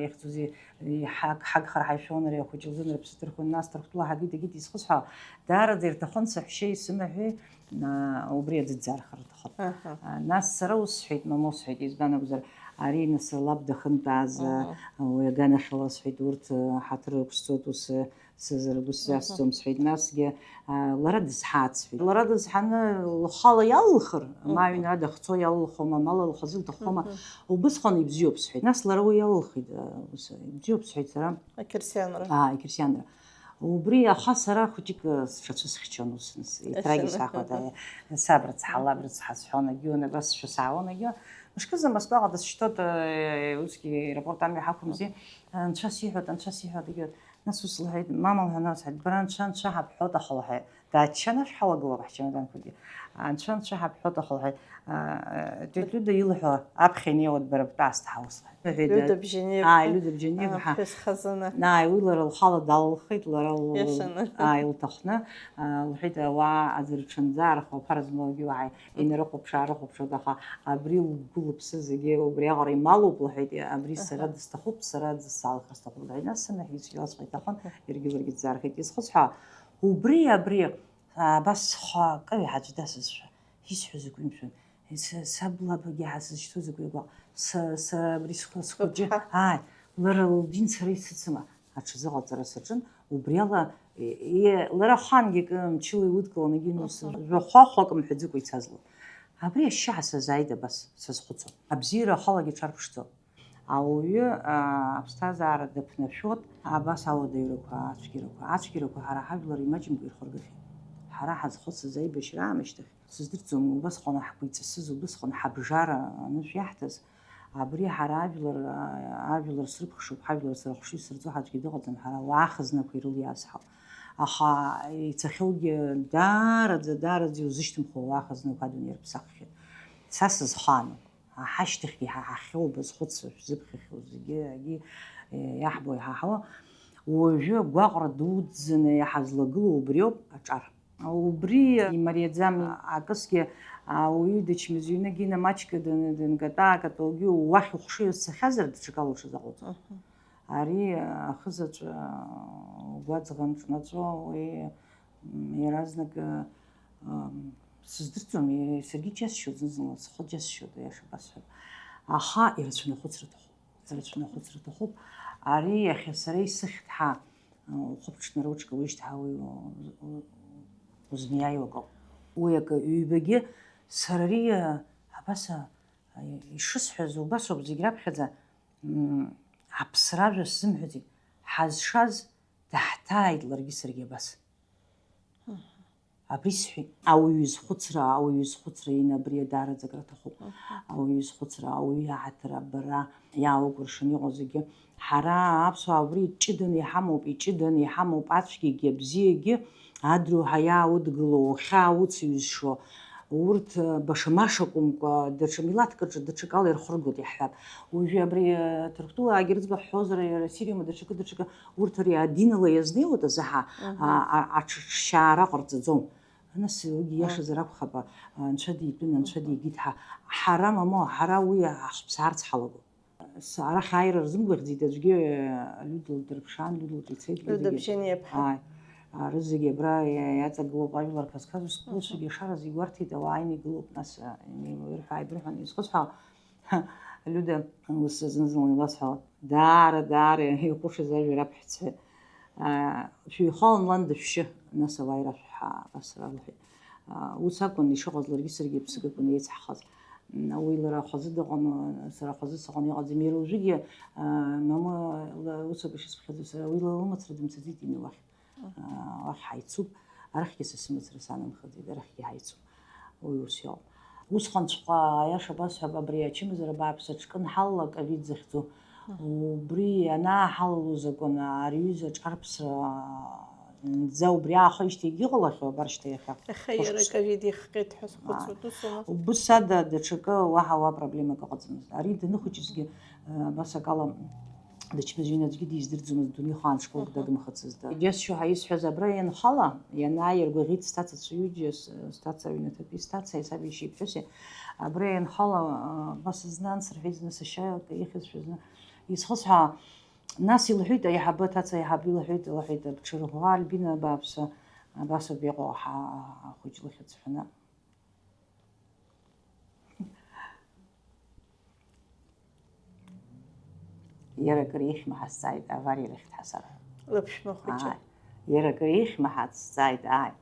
иахьӡузеи, Иҳаг-, ҳагхар ҳаишәон ари ахәыҷы лзын рыԥсы ҭырхуан, нас Ҭырқәтәыла ҳагеит, агеит изхысҳәаауа. Даараӡа ирҭахын саҳәшьеи сымаҳәи, а, убри аӡы дӡархар рҭахын. Аҳа. А, нас сара ус сҳәеит, мама ус сҳәеит, избан акәзар, ари нас лаб дахьынтәааз, а, Аҳа. уи аганахьала сҳәеит, урҭ, а, ҳаҭыр ықәсҵоит, ус, а, сызаргәы Аҳа. сзасӡом сҳәеит, насгьы, а, лара дызҳааит сҳәеит. Лара дызҳаны лхала иалылхыр, Аҳа. ма аҩнра дахьцо иалылхуама, ма ла лхазы лҭаххома, Аҳа. Убысҟан ибзиоуп сҳәеит. Нас лара уи иалылхит, а, ус, ибзиоуп сҳәеит сара. Ақьырсианра. Аа, ақьырсианра. Убри аха сара хәыҷык, а, сҽацәысхьчон ус, нас, еиҭрагьы Ашьын. саҳәоит, а, саб рыцҳа, лаб рыцҳа сҳәон, агьион, абас сшәа саауан, агьион. Мышкызны Москваҟа дысшьҭоит, а, усгьы аеропорт амҩа ҳақәымзи. Анцәа сиҳәоит, анцәа сиҳәоит, агьион. Нас ус лҳәеит, мама лҳәан, ус ҳәа, бара анцәа, анцәа ҳабҳәоит, аха лҳәеит. Дааччан ашә ҳалагылоуп ҳчамаданқәагьы. Анцәа, анцәа ҳабҳәоит, аха лҳәеит, аа, Ҷаҷуда илҳәо аԥхьа инеиуеит бара бтәы аасҭа ҳаус лҳәеит. Лҳәеит, Лиуда Бжьаниа-иԥҳа, Лиуда Бжьаниа-иԥҳа. Аԥҳәыс хазына. Ааи, уи лара лхала далылхит, лара л-, Иашаны. Ааи, лҭахны, аа, лҳәеит, ауаа аӡә рҽанӡа, рхәаԥара змоугьы уаҳа инарыхәаԥш-аарыхәаԥшуеит, аха абри лгәы лыԥсы зегьы убриаҟара ималоуп, лҳәеит, абри сара Аҳа. Дысҭахуп, сара дысзаалхар сҭахуп, лҳәеит, нас сымаҳә ицәгьалаҵәҟьа иҭахын, Аҳа. Иаргьы ларгьы дӡаархеит. Изхысҳәаауа, убри, абри, аа, абас схы акы иҳаӡәӡәасызшәа, исҳәо закәи, мшәан? Са, саб лабагьы ҳа сызшьҭоу закәи агәаҟ-, са, са абри схәы-, схәыҷы, Сыԥҳа. Ааи, лара лдин сара исыцыма? Аҽазыҟаҵара саҿын, убриала, е, е, лара ахаангьы акы мчыла илыдкыланы егьи, нас, Мгм. Жәахәахә акы мҳәаӡакәа ицаз лоуп. Абри ашьшьыҳәа сазааит абас, сазхәыцуа. Абзиара ахалагьы ҽарԥшӡом. Ауаҩы, аа, аԥсҭазаара даԥнашәоит, абас ауадаҩрақәа, ацәгьарақәа. Ацәгьарақәа ҳара ҳажәлар имаҷымкәа ирхыргахьеит. Ҳара ҳазхәыцыз аибашьра аамышьҭахь, сыздырӡом, убасҟан ҳгәы иҵысыз, убасҟан ҳабжара анышә иаҳҭаз, абри ҳара ажәлар, аа, ажәлар срыԥхшуп, ҳажәлар сара хәшыҩ сырҵо ҳаӡәгьы дыҟаӡам, ҳара ауаа хызнақәа ирылиааз ҳауп. Аха ицахьоугьы даараӡа, даараӡа иузышьҭымхуа ауаа хызнақәа адунеи рыԥсаххьеит. Са сызхаану. Ҳашьҭахьгьы ҳа ҳахьоуба зхәыцра шәзыԥхьахьоу зегьы, егьи, е, иаҳбо иҳаҳауа. Уажәы агәаҟра дуӡӡаны иҳазлагылоу убриоуп аҿар. Убри имариаӡам, акысгьы ауаҩы дычмазаҩны, Гина маҷк дын-, дынката-аакатәоугьы уахь ухшыҩ уцахьазар, даҽакала уҽазыҟауҵоит. Мгм. Ари ахызаҵә угәаҵӷа нҿнаҵәо, уи, м, иаразнак, м, сыздырӡом, саргьы џьасшьоит, зны-зынла схы џьасшьоит, аиаша басҳәап. Аха ирацәаны ахәыцра аҭахуп. Ирацәаны ахәыцра аҭахуп. Ари иахьа сара исыхьт ҳа, ухы ԥҽны ручка уишьҭ ҳа уи у-, у-, узмиааиуа акоуп. Уи акы, ҩбагьы сара ари, а, абас, а, ишысҳәаз убасоуп зегь раԥхьаӡа, м, аԥсра ажәа сзымҳәаӡеит. Ҳазшаз даҳҭааит ларгьы саргьы абас. Мгм. Абри сҳәеит, ауаҩы изхәыцра, ауаҩы изхәыцра ина абри адаараӡа акраҭахуп. Мгм. Ауаҩы изхәыцра, ауаҩы иаҳаҭыр абара иааугәыршан иҟоу зегьы. Ҳара аԥсуаа убри иҷыданы иҳамоуп, иҷыданы иҳамоуп ацәгьагьы абзиагьы, адруҳәа иааудгыло, ухьаа уцыҩызшо, урҭ, э, баша-маша акәымкәа, даҽа милаҭк аҿы даҽакала ирхыргоит иаҳҳәап. Уажәы абри, э, ҭырқәтәылаагьы рыӡбахә ҳҳәозар, иара Сириа ма даҽакы, даҽакы, урҭ ари адинала иазнеиуеит азы ҳа, Мгм. а, а, аҽ-, аҽшьаара ҟарҵаӡом. Нас уигьы Мгм. иашазар акәхап, а, Анцәа дитәын, Анцәа Мгм. дигеит ҳа. Ҳара, мамоу, ҳара уи ҳахԥсаарц ҳалагоуп. С-, арахь ааира рзымгәаӷьӡеит аӡәгьы, Людла дырԥшаан, Людла ҿицеит, Лиудагьы. Лиудагьы. Ааи. А, рызегьы абра иа-, иаҵагылоуп ажәлар казқаз, ус Мгм. лцәагьы ашара зегь уарҭеит, ауаа ааины игылоуп, нас, а, инеимаҩырҳәа ааибырҳәан, изхысҳәаауа, Лиуда, ус зны-зынла иласҳәалак, даара, даара иҟәышыз ажәа раԥҳәцәа. Аа, шәыҩхалан, лан дышәшьы, нас ауаа ирашәҳәа, абас ралҳәеит. Аа, ус акәын ишыҟаз, ларгьы саргьы ԥсык акәын еицҳхаз. М, уи лара ахазы дыҟан, сара ахазы сыҟан, иҟаӡам. Иара уажәыгьы, аа, мамы ла-, ус акы шысԥхьаӡо сара, уи ла-, лымацара дымцаӡеит ини уахь. Мгм. Аа, уахь ҳаицуп, арахьгьы са сымацара санымхаӡеит, арахьгьы ҳаицуп. Уи ус иоуп. Усҟанҵәҟьа, аиаша басҳәап, абри ачымазара бааԥс аҿкын ҳалла, ковид захьӡу. Мгм. Убри ианааҳалалоз акәын ари аҩыза аҿарԥсра, нӡа убри аахижьҭеи егьыҟалахьоу, абар шьҭа иахьа. Аха иара Хәышықәса. Ковид ихҟьеит ҳәа схәыцуеит, Аа. Ус аума? Убыс ада даҽакы уаҳа уа проблемак ыҟаӡамызт. Ари даныхәыҷызгьы, э, абас акала дычмазаҩны аӡәгьы диздырӡомызт, дунеихаан школк Мгм. дагымхацызт. Џьасшьо ҳәа исҳәаз абра ианхала, ианааиргәаӷьит сҭацацәа ҩыџьа, с-, сҭаца аҩнаҭатәи сҭацеи саб иашьеи иԥҳәыси. Абра ианхала, а, ба сызнан, сырҳәеит зны сашьа, акы ихьызшәа зны. Исхысҳәаа, нас илҳәеит аиҳабы, аҭаца аиҳабы илҳәеит, илҳәеит, Аԥҽырӷәӷәа Альбина, бааԥсы, абас ауп иҟоу ҳа-, ахәыҷ лыхьӡ ҳәаны. Иара акыр ихьма ҳазҵааит, авариа рыхьҭҳәа сара. Лыԥшәма хәыҷы. Ааи. Иара акыр ихьма ҳазҵааит, ааи.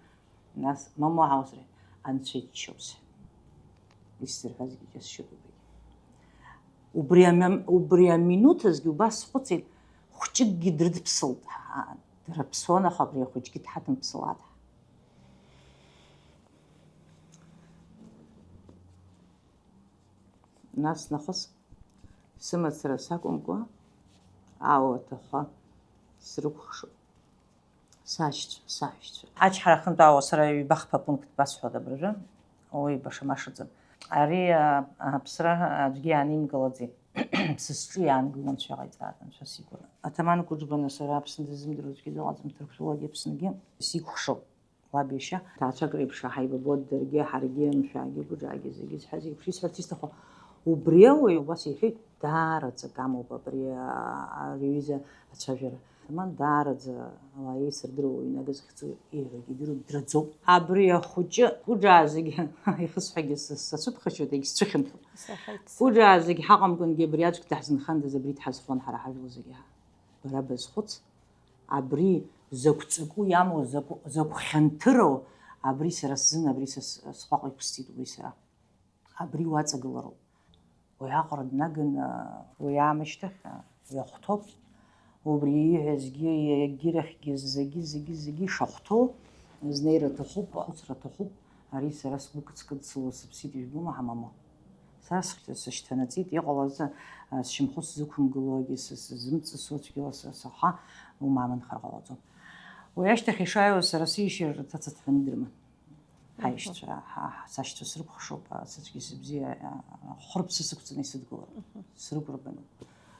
Нас, мамоу ҳаусра, анцәа иџьшьоуп сҳәеит. Исзырҳәазгьы џьасшьоит убригьы. Убри амем-, убри аминуҭазгьы убас схәыцит, хәҷыкгьы дрыдԥсылт, ҳа, дара ԥсуан, аха абри ахәыҷгьы дҳадымԥсылааит. Нас нахыс сымацара сакәымкәа, ауаҭахәа срыкәхшоуп. Сашьцәа, саҳәшьцәа. Ачҳара ахьынтәаауа сара ҩба-хԥа пункт басҳәоит абыржәы. Уи баша машаӡам. Ари, а, аԥсра аӡәгьы иаанимгалаӡеит. Сысҿы иаангыло анцәа иҟаиҵааит, анцәа сигәара. Аҭаман Кәыџба, сара Аԥсны дыззымдыруа аӡәгьы дыҟаӡам, Ҭырқәтәылагьы Аԥсныгьы сикәхшоуп. Уаб иашьа, ҭаацәак реиԥш ҳаибабоит даргьы, ҳаргьы, анцәагьы, Гәыџаагьы, зегьы зҳәаз еиԥш, исҳәарц исҭаху, убри ауаҩ убас иҳәеит, даараӡа акы амоуп абри, а, ари аҩыза ацәажәара. Роман даараӡа ауаа еицырдыруа уаҩ инагаз захьӡу иҳәогьы идыруеит, драӡоуп. Абри ахәыҷы Гәыџаа зегь ихысҳәагьы са-, сацәыԥхашьоит, егьсцәыхьанҭоуп. Исаҳаит. Гәыџаа зегь ҳаҟамкәангьы абри аӡәк даҳзынхандаз, абри дҳазхон ҳара ҳажәла зегьы. Бара базхәыц, абри закә ҵаку иамоу, закә, закә хьанҭыроу, абри сара сзын, абри са с-, сҟәаҟа иқәсҵеит убри сара. Абри уаҵагылароуп. Уи аҟара днаганы уи аамышьҭахь иахәҭоуп. Убри ииҳәазгьы, егьирахьгьы зегьы, зегьы, зегьы ишахәҭоу, знеира аҭахуп, ахәыцра аҭахуп. Ари сара сгәы кыдскыдсыло сыԥсит, ижәбома, ҳамамоу? Сара схьҭа-, сышьҭанаҵеит, иҟалаз, а, сшьамхы сзықәымгылогьы, сы-, сзымҵысуа цәгьала са-, саҳа, умаамынхар ҟалаӡом. Уи ашьҭахь ишааиуаз сара сишьыр рҭыц аҭҳәаны идырман. Ҳаишьцәа, ҳа, ҳа, сашьцәа срыкәхшоуп, а, сыцәгьа сыбзиа, а, хәырԥсы сықәҵаны исыдгылар. Срыкәырбаноуп.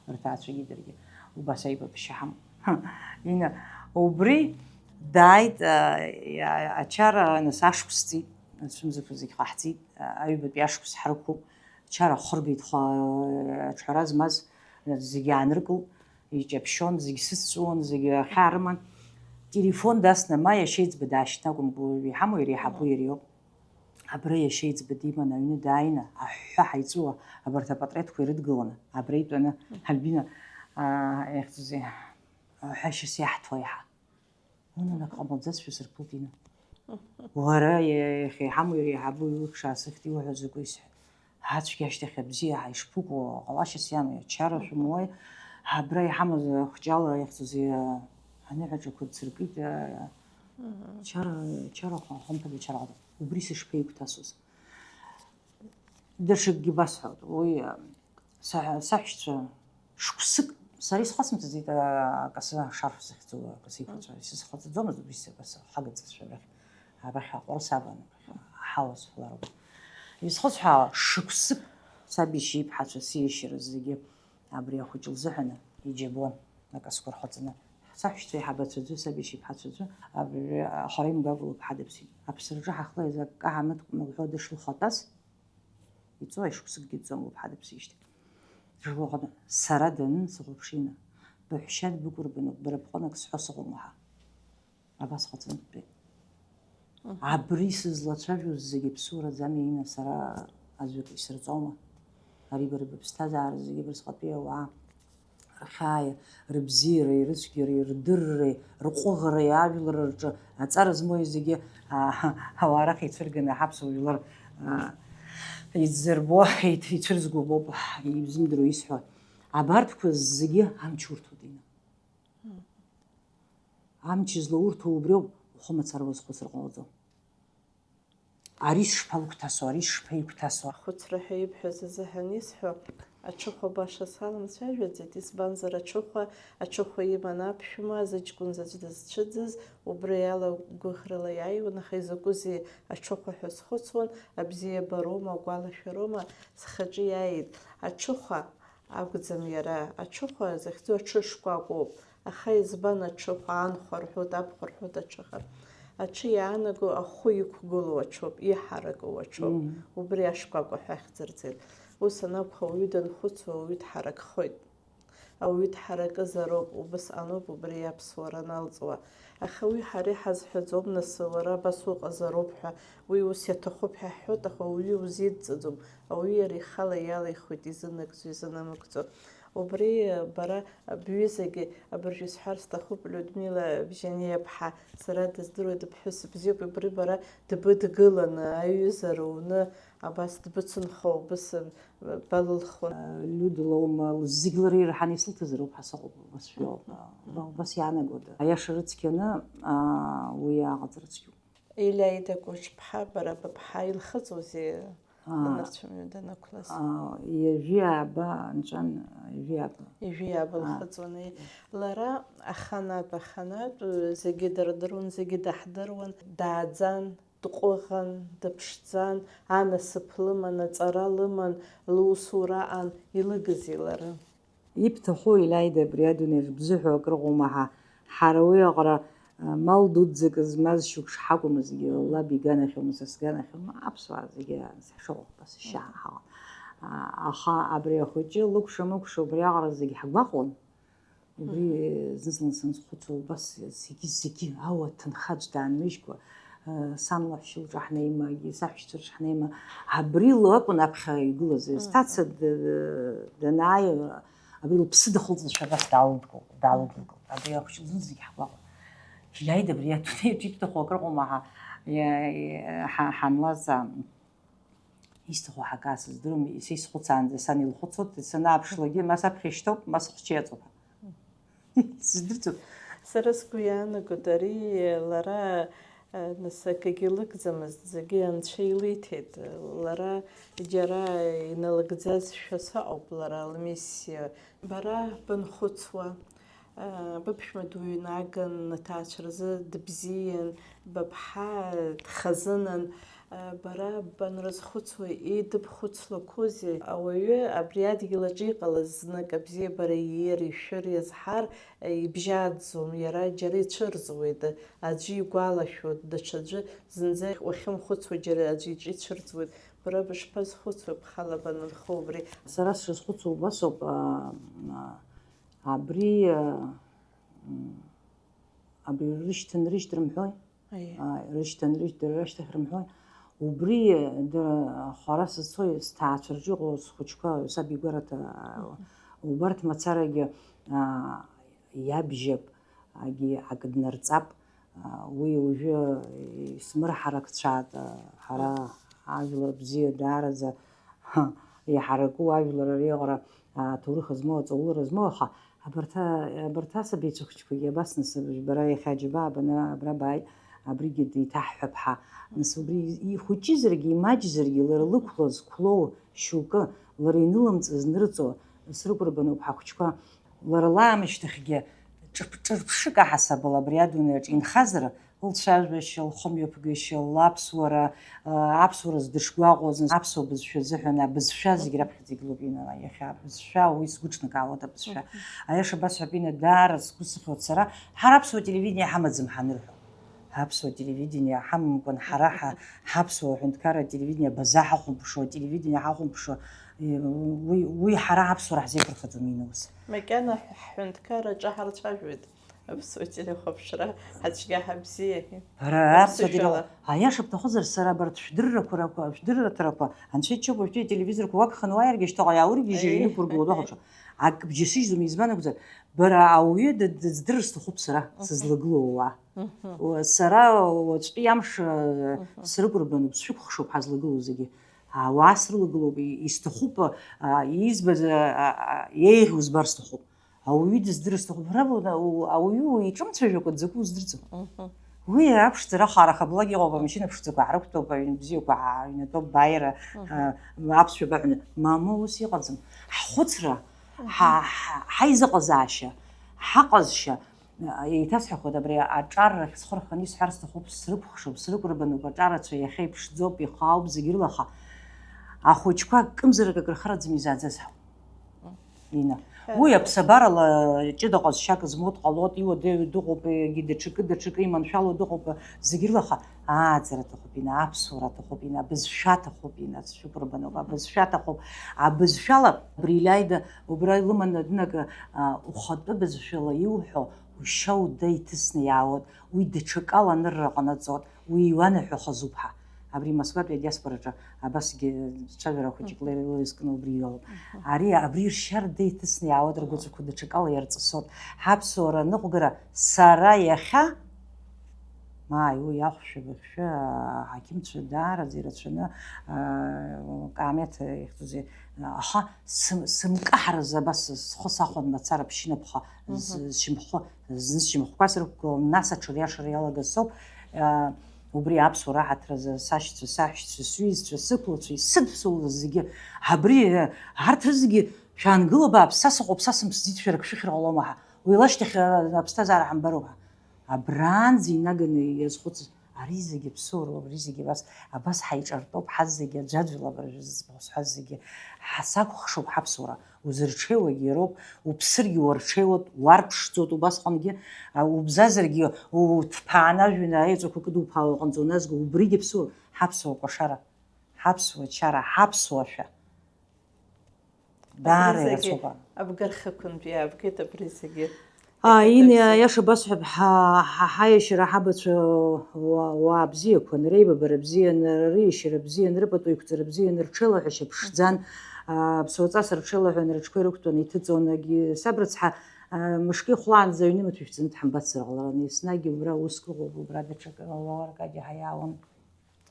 Рҭаацәагьы даргьы убас аибабышьа ҳамоуп. Ина, убри дааит, а, иа-, ачара, нас, ашықәс ҵит, ацәымзақәа зегь ҟаҳҵеит, а, аҩбатәи ашықәс ҳрықәуп, ачара хыргеит, хы-, аҿҳәара змаз зегь ааныркылт, иҷаԥшьон, зегь сыцҵәуон, зегь ахьаа рыман. Телефон дасны, ма иашьеиҵбы даашьҭнагәымгәы иҳамоу иреиҳабу иариоуп. Абра иашьа еиҵбы диманы аҩны дааины, аҳәҳәа ҳаиҵәуа, абарҭ апатреҭқәа ирыдгыланы, абра итәаны, Альбина, аа, иахьӡузеи, ҳәашьас иаҳҭо иаҳа. Унан, ак ҟамлаӡазшәа сырԥылт ина. Уара, иа-, иахьа иҳамоу иреиҳабу илыхшаасыхьт, иуҳәо закәу исҳәеит. Ацәгьа ашьҭахь абзиа ҳа ишԥыкәу, ҟалашьас иамои, ачара шәымуеи, абра иҳамаз ахәҷала иахьӡузеи, аныҳәаҿақәа дсыркит, а, Мгм. Чара, чара хәа-, хәамҭада чара ҟалҵон. Убри сышԥеигәҭасуаз? Даҽакгьы басҳәоит. Уи, а, са-, саҳәшьцәа шықәсык, сара исхәыцымҵаӡеит, а, акасы ашарф захьӡу, акасы еиқәаҵәа. Исызхәыцӡомызт, убри сакасы ҳагаӡацәа рахь. Арахь аҟәарыс аван, аҳауа сфалароуп. Исхысҳәаала, шықәсык саб иашьа иԥҳацәа сиашьара зегьы абри ахәыҷы лзыҳәаны иџьабон, акасқәа рхаҵаны. Саҳәшьцәа еиҳабацәа аӡәы, саб иашьа иԥҳацәа аӡәы, абри ахара имгакәа лыԥҳа дыԥсит. Аԥсраҿы ҳахла иазакка ҳамыткәма лҳәо дышлыхатәаз, иҵуа ишықәсыкгьы ҵуам лыԥҳа дыԥсижьҭеи. Дышлыхатәан, сара данын сыхәаԥшина, баҳәшьа дбыкәырбаноуп, бара бҟынак сҳәо сыҟоума ҳа. Абас ҟаҵаны дтәеит. Мгм. Абри сызлацәажәоз зегьы ԥсураӡами, Инна, сара аӡәык исырҵома? Ари бара быԥсҭазаара зегьы абрысҟатәи ауаа рхьааи, рыбзиареи, рыцәгьареи, рдырреи, рҟәыӷареи ажәлар рҿы аҵара змоуи зегьы, аа, ауаа рахь ицәырганы ҳаԥсуа жәлар, аа, иӡырбо, иҭ-, ицәырзго боуп, ибзымдыруа исҳәо. Абарҭқәа зегьы амч урҭоит, Инна. Амч злаурҭо убриоуп, ухы мацара уазхәыцыр ҟалаӡом. Ари сшԥалыгәҭасо, ари сшԥаигәҭасо? Ахәыцра ҳәа ибҳәаз азыҳәан исҳәо, аҽыхәа баша саламцәажәаӡеит, избанзар аҽыхәа, аҽыхәа иман аԥшәма, зыҷкәын заҵә дызцәыӡыз, убри ала гәыӷрала иааиуан, аха изакәызеи аҽыхәа ҳәа схәыцуан, абзиабароума, агәалашәароума, схаҿы иааит. Аҽыхәа акәӡам иара, аҽыхәа захьӡу аҽы шкәакәоуп. Аха избан аҽыхәа, анхәа рҳәоит, абхәа рҳәоит аҽыхар. Аҽы иаанаго ахәы иқәгылоу аҽоуп, иҳаракыу аҽоуп. Мм. Убри ашкәакәа ҳәа ахьӡырҵеит. Ус анакәха, ауаҩы данхәыцуа, ауаҩы дҳаракхоит. Ауаҩы дҳаракызароуп, убысҟаноуп убри аԥсуара аналҵуа. Аха уи ҳара иҳазҳәаӡом, нас, уара абас уҟазароуп ҳәа, уи ус иаҭахуп ҳәа ҳҳәоит, аха ауаҩы иузидҵаӡом. Ауаҩы иара ихала иалихуеит, изынагӡо, изынамыгӡо. Убри бара бҩызагьы, абыржәы исҳәар сҭахуп, Людмила Бжьаниаԥҳа, сара дыздыруеит, дыԥҳәыс бзиоуп, убри бара дбыдгыланы, аҩыза руны, абас дбыцынхо, убыс балылхуан. Людла ума, зегь лара ирҳаны исылҭазароуп ҳәа сыҟоуп, убас шәоуп, убас иаанагода? Аиаша рыцқьаны, аа, уи иааҟаҵара цәгьоуп. Елиаида Кәыҿԥҳа, бара быԥҳа илхыҵуазеи? Аа, нанырцәымҩа данақәлаз? Аа, ҩажәи ааба анҵәан, ҩажәи ааба. Ҩажәи ааба, аа, лхыҵуан, еи. Лара аханатә, аханатә, зегьы дырдыруан, зегьы даҳдыруан, дааӡан, Дҟәыӷан, дыԥшӡан, анасыԥ лыман, аҵара лыман, лусура аан, илыгызеи лара? Ибҭаху, Илиаида, абри адунеиаҿ бзыҳәа акрыҟоума ҳа? Ҳара уи аҟара, а, мал дуӡӡак змаз шьоук шҳакәмызгьы, лаб иганахьоума, са сганахьоума, аԥсуаа зегьы ҳшыҟоу ҳәа сашьа ҳаҟан. А, аха абри ахәыҷы лыкәша-мыкәша убри аҟара зегь ҳгәаҟуан. Убри зны-зынла саназхәыцуа, убас зегьы, зегьы, ауа ҭынха аӡә даанмыжькәа, э, сан лаҳәшьа лҿы ҳнеимагьы, саҳәшьцәа рҿы ҳнеима, абри лакәын аԥхьа игылаз. Сҭаца д-, данааи, абри лыԥсы дахылҵызшәа абас даалыдгылт, даалыдгылт. Абри ахәыҷы лзын зегь ҳгәаҟуан. Илиаида, абри адунеиаҿ ибҭаху акрыҟоума ҳа, иа-, иа-, ҳа-, ҳанлаҵа. Исҭаху ҳакаа сыздыруам, са исхәыцаанӡа сан илхәыцуеит, санааԥшлакгьы, ма саԥхьа ишьҭоуп, ма сыхәҷы иаҵоуп ҳәа. Сыздырӡом. Сара сгәы иаанагоит, ари лара, нас, акгьы лыгӡамызт, зегьы Анцәа илиҭеит. Лара џьара иналыгӡазшәа саҟоуп лара лмиссиа. Бара банхәыцуа, Быԥшәма дуаҩнаган, аҭаацәа рзы дыбзиан, быԥҳа дхазынан, бара банрызхәыцуа, идыбхәыцлақәозеи? Ауаҩы абри адгьыл аҿы иҟалаз знык абзиабара иир, ишәыр, иазҳар ибжьаӡӡом, иара џьара ицәырӡуеит, аӡәы игәалашәоит, даҽаӡәы зынӡа уахьымхәыцуа џьара аӡәы иҿы ицәырӡуеит. Бара бышԥазхәыцуеи, бхала банынхо убри? Сара сшазхәыцуа убасоуп, а, а, Абри, а, м, абри рышьҭан-рышьҭ рымҳәои? Аиеи. А, рышьҭан-рышьҭ, дара рышьҭахь рымҳәои? Убри, дара, хара сызцои, сҭаацәа рҿы иҟоу схәыҷқәа, саб игәараҭа, а, Мгм. убарҭ мацарагьы, а, иабжьап, агьи акы днарҵап, а, уи уажәы исмырҳаракцәаат, а, ҳара ажәлар бзиа даараӡа, ҳа, иҳараку ажәлар ари аҟара, а, аҭоурых змоу, аҵаулара змоу, аха абарҭ, а, абарҭ асабицәа хәыҷқәагьы абас, нас, бара иахьа џьабаа баны абра бааит, абригьы деиҭаҳҳәап ҳа. Нас убри ихәыҷызаргьы, имаҷзаргьы, лара лықәлаз, қәлоу шьоукы, лара инылымҵыз нырҵо, срыкәырбаноуп ҳахәыҷқәа. Лара лаамышьҭахьгьы ҿырԥ-, ҿырԥшык аҳасабала абри адунеиаҿ инхазар, лцәажәашьа, лхымҩаԥгашьа, лаԥсуара, а, аԥсуара зыдышгәаҟуаз, аԥсуа бызшәа азыҳәан, абызшәа зегь раԥхьаӡа игылоуп Инна, иахьа абызшәа, уи сгәыҿнакаауеит абызшәа. Мгм. Аиаша басҳәап, Инна, даара сгәы сыхьуеит сара, ҳара аԥсуа телевидение ҳамаӡам ҳанырҳәо. Аԥсуа телевидение ҳамамкәан, ҳара ҳа-, ҳаԥсуа аҳәынҭқарра ателевидение абаза ҳахәамԥшуа, ателевидение ҳахәамԥшуа, и-, уи, уи ҳара аԥсуара ҳзеиқәырхаӡом, Инна, ус. Макьана ҳ-, ҳҳәынҭқарра аҿы ҳарцәажәоит. Аԥсуа телехәаԥшра ҳацәгьа-ҳабзиа. Бара, аԥсуа теле-, Аԥсышәала. Аиаша бҭахызар, сара абарҭ шәдыррақәа рақәа, шәдырраҭарақәа, анцәа иџьшьоуп, уажәтәи ателевизорқәа уагханы уааиргьы шьҭаҟа иаурыгьежьыр, Аиеи, илықәыргыло аиеи. Дыҟаԥшьо. Акгьы сыжьӡом, избан акәзар, бара ауаҩы д-, д-, дыздырыр сҭахуп сара, Мгм. сызлагылоу ауаа. Мгм. Уа-, сара уаҵәтәи амш, а, Мгм. срыкәырбаноуп, сшәыкәхшоуп ҳазлагылоу зегьы. Ауаа срылагылоуп, и-, исҭахуп, а, избаз, а, а, а, еиӷьу збар сҭахуп. Ауаҩы дыздырыр сҭахуп. Ҳәара, ауаҩы уи иҿымцәажәакәа дзакәу уздырӡом. Мгм. Уи аԥшӡара ахара хаблак иҟоуп, амашьына ԥшӡақәа ҳрықәтәоуп, аҩны бзиақәа ҳа-, ҳаҩнаҭоуп, бааира, Мгм. а, аԥсшәа баҳәаны. Мамоу, ус иҟаӡам. Ҳхәыцра, Мгм. ҳа-, ҳа-, ҳаизыҟазаашьа, ҳаҟазшьа, а, еиҭасҳәахуеит, абри аҿар рахь схы рханы исҳәар сҭахуп, срыкәхшоуп, срыкәырбаноуп, аҿарацәа иахьа иԥшӡоуп, ихаауп зегь рыла, аха ахәыҷқәа акымзарак акрырхараӡам изааӡаз ҳәа. Инна. Ҳәа. Уи аԥсабарала ҷыда ҟазшьак змоу дҟалоит, иуадаҩу дыҟоуп, егьи даҽакы, даҽакы иманшәало дыҟоуп, зегь рыла, аха ааӡара аҭахуп, Инна, аԥсуара аҭахуп, Инна, абызшәа аҭахуп, Инна, сшәыкәырбаноуп, абызшәа аҭахуп, абызшәала абри Илиаида убра илыманы днаг, а, ухатәы бызшәала иуҳәо, ушьа уда иҭысны иаауеит, уи даҽакала анырра ҟанаҵоит, уи иуанаҳәахаз уԥҳа. Абри Москватәи адиаспораҿы абасгьы цәажәара хәыҷык Мгм. леи-, леизкны убри иоуп. Мгм. Ари, абри ршьа рда иҭысны иаауеит, ргәаҵәақәа даҽакала иарҵысуеит. Ҳаԥсуара аныҟәгара сара иахьа, мааи, уи ахәшәы-быхьшәы, аҳақьымцәа даараӡа ирацәаны, аа, каамеҭ ихьӡузеи, аха сым-, сымкаҳаразы абас схы сахәан мацара ԥшьынапха, з-, Мгм. сшьамхы, зны сшьамхқәа срықәгылан, нас аҽыриашара иалагаз соуп, аа, Убри аԥсуа раҳаҭразы сашьцәа, саҳәшьцәа, сҩызцәа, сықәлацәа, исыдԥсылоз зегьы, абри, арҭ рызегьы шәаангыла, бааԥс, са сыҟоуп, са сымԥсӡеит, шәара ак шәыхьыр ҟалома ҳәа, уи лашьҭахь, а, аԥсҭазаара ҳамбароуп ҳәа. Абранӡа инаганы иазхәыцыз, Ари зегьы ԥсуроуп, ари зегьы абас, абас ҳаиҿартәоуп, ҳазегьы аӡәаӡәала абыржәы зыӡбахә сҳәаз зегьы. Ҳа-, сакәыхшоуп ҳаԥсуара, узырҽеиуагьы иароуп, уԥсыргьы уарҽеиуеит, уарԥшӡоит, убасҟангьы, а, убзазаргьы уҭԥааны ажәҩан аеҵәақәа кыдуԥаауа уҟамҵо, назго убригьы ԥсуроуп, ҳаԥсуа кәашара, ҳаԥсуа чара, ҳаԥсуашәа. Даара Абри зегьы ирацәоуп. Абгархақәантә иаабгеит абри зегьы. Ааи, Иҭабзи. Аиаша басҳәап, ҳа, ҳа, ҳаиашьара ҳабацәа уа-, уаа бзиақәан, реибабара бзиан, рыиашьара бзиан, рыпату еиқәҵара бзиан, рҽеилаҳәашьа ԥшӡан, аа, ԥсуаҵас рҽеилаҳәан, рыҽқәа ирықәтәан иҭыҵуан, егьи саб рыцҳа, аа, мышкы ихәлаанӡа аҩны маҭәа ишәҵаны дҳамбацзар ҟаларын, еснагь убра уск ыҟоуп, убра даҽакы, уа, уа, аркадиа ҳаиаауан.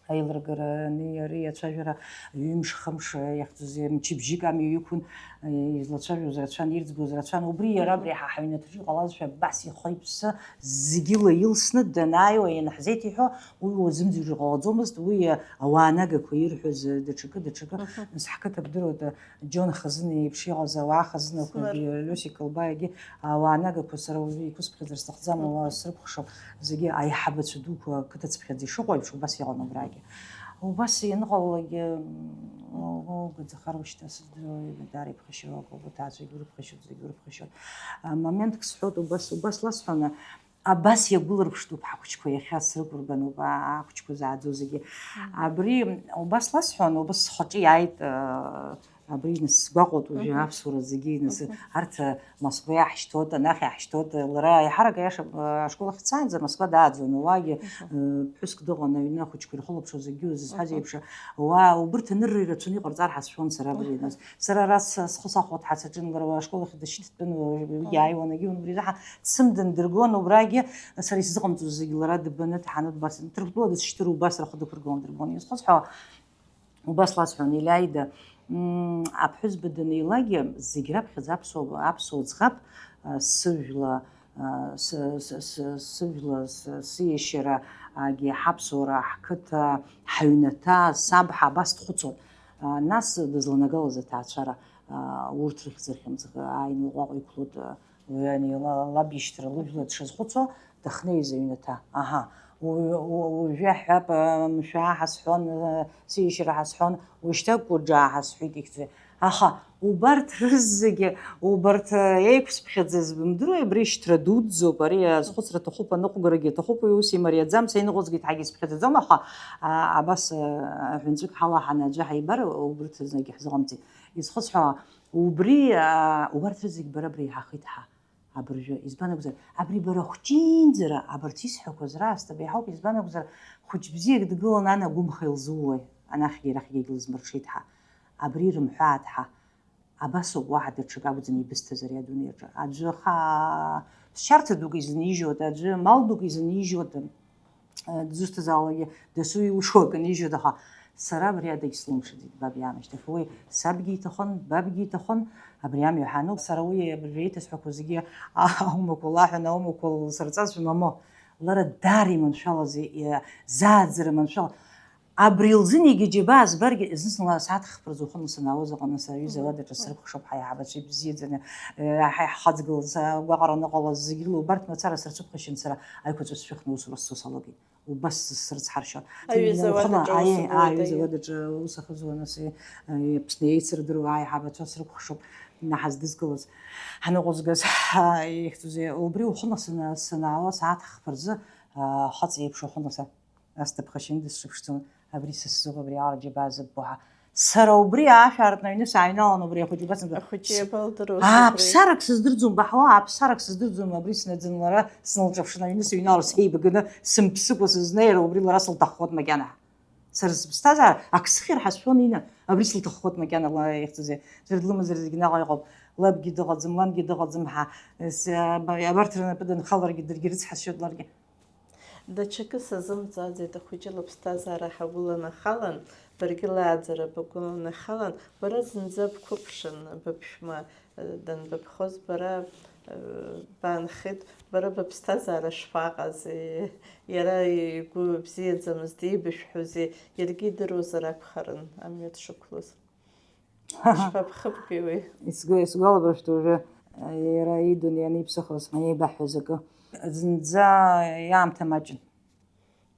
Аилыргара, ани, ари ацәажәара ҩымш, хымш, иахьӡузеи, мчыбжьык амҩа иқәын, излацәажәоз рацәан, ирӡбоз рацәан. Убри иара абри ҳа ҳаҩнаҭаҿы иҟалазшәа абас ихы-иԥсы зегьы лаилсны данааиуа ианҳзеиҭеиҳәо, уи уазымӡырҩыр ҟалаӡомызт, уи ауаа нагақәа ирҳәоз даҽакы, даҽакы. Мгм. Нас ҳқыҭа бдыруада, Џьон хазына еиԥш иҟаз ауаа хазынақәагьы, Смыр. Лиосик Кылбаиагьы ауаа нагақәа сара уажәы иқәысԥхьаӡар сҭахӡам, уа срыкәхшоуп, зегьы аиҳабацәа дуқәа қыҭацыԥхьаӡа ишыҟоу еиԥш убас иҟан убрагьы. Убас ианыҟалалакгьы, м, Гаӡахар ушьҭа сыздыруеи, даара иԥхашьароуп, убарҭ ааҵәагьы урыԥхашьоит, зегьы урыԥхашьоит. А, моментк сҳәоит, убас, убас ласҳәаны, абас иагәыларԥштәуп ҳахәыҷқәа иахьа срықәырган, уба, ахәыҷқәа зааӡо зегьы. Мгм. Абри убас ласҳәон, убас схаҿы иааит, а, абри нас сгәаҟуеит уажәы Мгм. аԥсуара зегьы, нас Мгм. арҭ, а, Москва иаҳшьҭуеит, анахь иаҳшьҭуеит, лара еиҳарак аиаша, а, ашкол ахь дцаанӡа Москва дааӡон, уаагьы, Мгм. а, ԥҳәыск дыҟан, аҩны ахәыҷқәа ирхылаԥшуа зегьы узызҳәаз Мгм. еиԥш, уа убырҭ анырра ирацәаны иҟарҵар ҳәа сшәон сара абри Мгм. нас. Сара ара с-, схы сахәо дҳацаҿын, лара уа ашкол ахь дышьҭтәын, уа Мгм. иааиуан, егьи убри изаҳа дсымдын, дыргон, убрагьы сара исзыҟамҵоз зегьы лара дыббаны дҳаны дбас, Ҭырқәтәыла дысшьҭыр убас рхы дықәыргылан дырбон. Изхысҳәаауа, убас ласҳәон, Елиаида, м, аԥҳәызба данилак, зегь раԥхьаӡа аԥсуа, аԥсуа ӡӷаб, а, сыжәла, а, сы-, сы-, сы-, сыжәла, сы-, сиашьарагьы, ҳаԥсуара, ҳқыҭа, ҳаҩнаҭа, саб ҳа абас дхәыцуан. А, нас дызланагалаз аҭаацәара, а, урҭ рыхьӡ-рхьымӡӷ ааины лҟәаҟәа иқәлоит, а, Уи ани ла-, лаб ишьҭра лыжәла дшазхәыцуа, дахнеиз аҩнаҭа. Аҳа, уи, у-, уажәы ҳҳәап, а, мшәаа ҳасҳәон, а, сиашьара ҳасҳәон, уажәшьҭа кәыџаа ҳасҳәеит ихьӡы. Аха убарҭ рызегьы, убарҭ, а, еиқәсԥхьаӡаз бымдыруеи, абри шьҭра дуӡӡоуп, ари азхәыцра аҭахуп, аныҟәгарагьы аҭахуп, уи ус имариаӡам, са иныҟәызгеит ҳәагьы исԥхьаӡаӡом, аха, а, абас, а, аҳәынҵәык ҳалаҳаны аӡәы ҳаибар, убарҭ рызегьы ҳзыҟамҵеит. Изхысҳәаауа, Убри, аа, убарҭ рызегь бара бреиҳахеит ҳа, абыржәы. Избан акәзар, абри бара хәҷынӡара абарҭ исҳәақәаз раасҭа беиҳауп, избан акәзар, хәыҷ бзиак дгылан, ан агәымха илзууеи, анахьгьы арахьгьы егьлызмырҽеит ҳа. Абри рымҳәааит ҳа. Абас ауп, уаҳа даҽак акәӡам ибысҭаз ари адунеи аҿы. Аӡәы хаа ԥсшьарҭа дук изынижьуада, аӡәы мал дук изынижьуада. Дызусҭазаалакгьы дасу иушоу акы нижьуеит, аха сара абри адагь слымшаӡеит, баб иаамышьҭахь. Уи сабгьы иҭахын, бабгьы иҭахын, абри амҩа ҳануп. Сара уи абыржәы еиҭасҳәақәо зегьы аумақәа лаҳәан, аумақәа лсырҵазшәа, мамоу, лара даара иманшәалаз, и-, зааӡара маншәала. Абри лзын егьи џьабаа збаргьы, зны-зынла асааҭ хԥа рзы уахынла санаауаз аҟны сара аҩыза Мгм. ауадаҿы срыкәхшоуп ҳаиҳабацәа ибзиаӡаны, э, ҳа иаҳхаҵгылаз, агәаҟра аныҟалаз зегь рыла убарҭ мацара сырцәыԥхашьан сара аиқәаҵәа сшәыхны усура сцо салагеит. Убас срыцҳаршьон. Аҩыза Уахынла, ауадаҿы аиеи, усзыҟоуҵеи? Аҩыза ауадаҿы ус ахьызуа, нас, э, Аԥсны еицырдыруа аиҳабацәа срыкәхшоуп, наҳа здызкылаз, ҳныҟәызгаз, ҳа, ихьӡузеи, убри уахынла сана-, санаауа, сааҭ хԥа рзы, а, хаҵа еиԥш уахынла са. Ас дыԥхашьаны дысҿаԥшӡон, абри са сзыҳәа абри аҟара џьабаа зыббо ҳа. Сара убри аашәаартны аҩны сааҩналан, убри ахәыҷы убас Ахәыҷы иабалдыруа, убри? Ааԥсарак сыздырӡом, баҳауа, ааԥсарак сыздырӡом, абри снаӡын лара, сналҿаԥшын, аҩны сыҩналар, сеибаганы, сымԥсыкәа сызнеир, убри лара сылҭаххоит макьана. Сара сыԥсҭазаара, ак сыхьыр ҳәа сшәон, Ина, абри сылҭаххоит макьана, ла ихьӡузеи, ӡәыр длымазар зегь наҟ иҟоуп, лабгьы дыҟаӡам, лангьы дыҟаӡам ҳәа, с-, аба-, абарҭ рнапы данхаларгьы, даргьы рыцҳасшьоит, ларгьы. Даҽакы сазымҵааӡеит, ахәыҷы лыԥсҭазаара ҳагәыланахалан, баргьы лааӡара багәыланахалан, бара зынӡа бқәыԥшын, быԥшәма, э, данбыԥхоз бара, э, баанхеит, бара быԥсҭазаара шԥаҟази, иара игәы бзиаӡамызт, ибышәҳәози, иаргьы идыруазар акәхарын амҩа дшықәлоз. Ишԥабхыбгеи уи? Исгәа-, исгәалабыршәт уажәы, иара идун ианиԥсахыз, иеибаҳҳәаз акы. Зынӡа иаамҭа маҷын.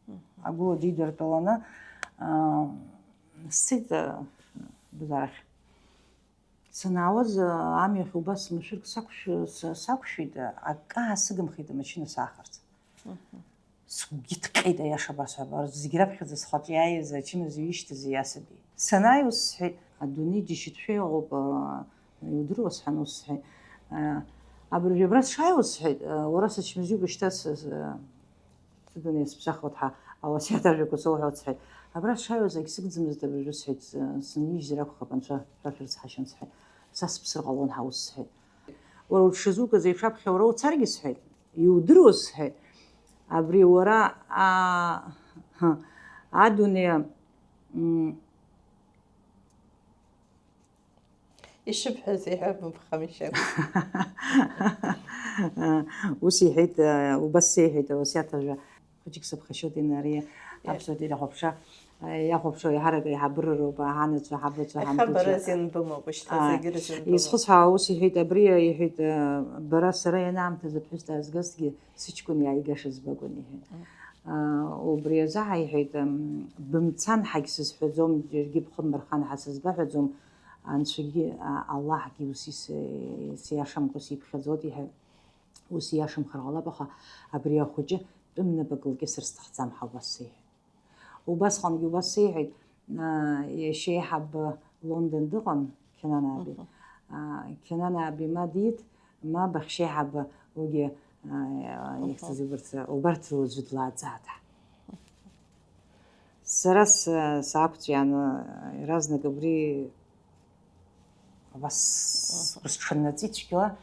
Мгм. Агәыла дидыртәаланы, аа, сцеит, аа, Базарахь. Санаауаз, аа, амҩахь убас машәырк сақәшәо-, са-, сақәшәеит, акы аасыгымхеит амашьына саахарц. Мгм. Сгәгьы ҭҟьеит, аиаша абасҳәап, зегь раԥхьаӡа схаҿы иааиз ачымазаҩ ишьҭаз иасабеи. Санааи ус сҳәеит, адунеи џьашьатәшәа иҟоуп, аа, иудыруаз ҳәа ус сҳәеит. Аа, абыржәы абра сшааиуаз сҳәеит, аа, уара сачмазаҩуп ушьҭа с-, с-, Сыдунеи сыԥсахуеит ҳәа, ауасиаҭ ажәақәа соуҳәоит сҳәеит. Абра сшааиуаз егьсыгӡамызт абыржәы сҳәеит, с-, сынижьзар акәхап, анцәа шәа шәрыцҳашьон сҳәеит. Са сыԥсыр ҟалон ҳәа ус сҳәеит. Уара уҽшазугаз еиԥш аԥхьа уара уцаргьы сҳәеит. Иудыруаз сҳәеит. Абри уара, аа, ҳы, адунеи, м, Ишыбҳәаз иҳәа быԥхамшьан. Ус иҳәеит, убас сеиҳәеит, ауасиаҭ ажәа. Хәыҷык сыԥхашьоит, Инариа, Иа- аԥсуа телехәаԥшра, иахәаԥшуа еиҳарак аиҳабыра роуп, аҳанацәа, аҳабацәа, Аха ҳамҭацәа. Бара зин бымоуп, шьҭа А, зегьы рзин бымоуп. Изхәыцуа ус иҳәеит, абри иҳәеит, бара сара ианаамҭаз аԥҳәыс даазгазҭгьы сыҷкәын иааигаша збакәын, иҳәеит. Мм. Аа, убри азы ҳаиҳәеит, м, бымцан ҳагь сызҳәаӡом, џьаргьы бхы бмырхан ҳәа сызбаҳәаӡом, Анцәагьы, а, Аллаҳгьы ус ис-, сиашамкәа сиԥхьаӡоит, иҳәа, ус иашамхар ҟалап, аха абри ахәыҷы тәым напык лкьысыр сҭахӡам ҳәа убас сеиҳәеит. Убасҟангьы убас сеиҳәеит, аа, иашьа еиҳабы Лондон дыҟан, Кенан Аби. Мгм. Аа, Кенан Аби ма диит, ма баҳәшьеиҳабы уигьы, аа, Мгм. Ихьӡыз убарҭ, убарҭ рыла аӡәы длааӡаат. Сара с-, саақәҵәиааны, иаразнак абри Абас Мгм. Сгәы сҽаннаҵеит цәгьала,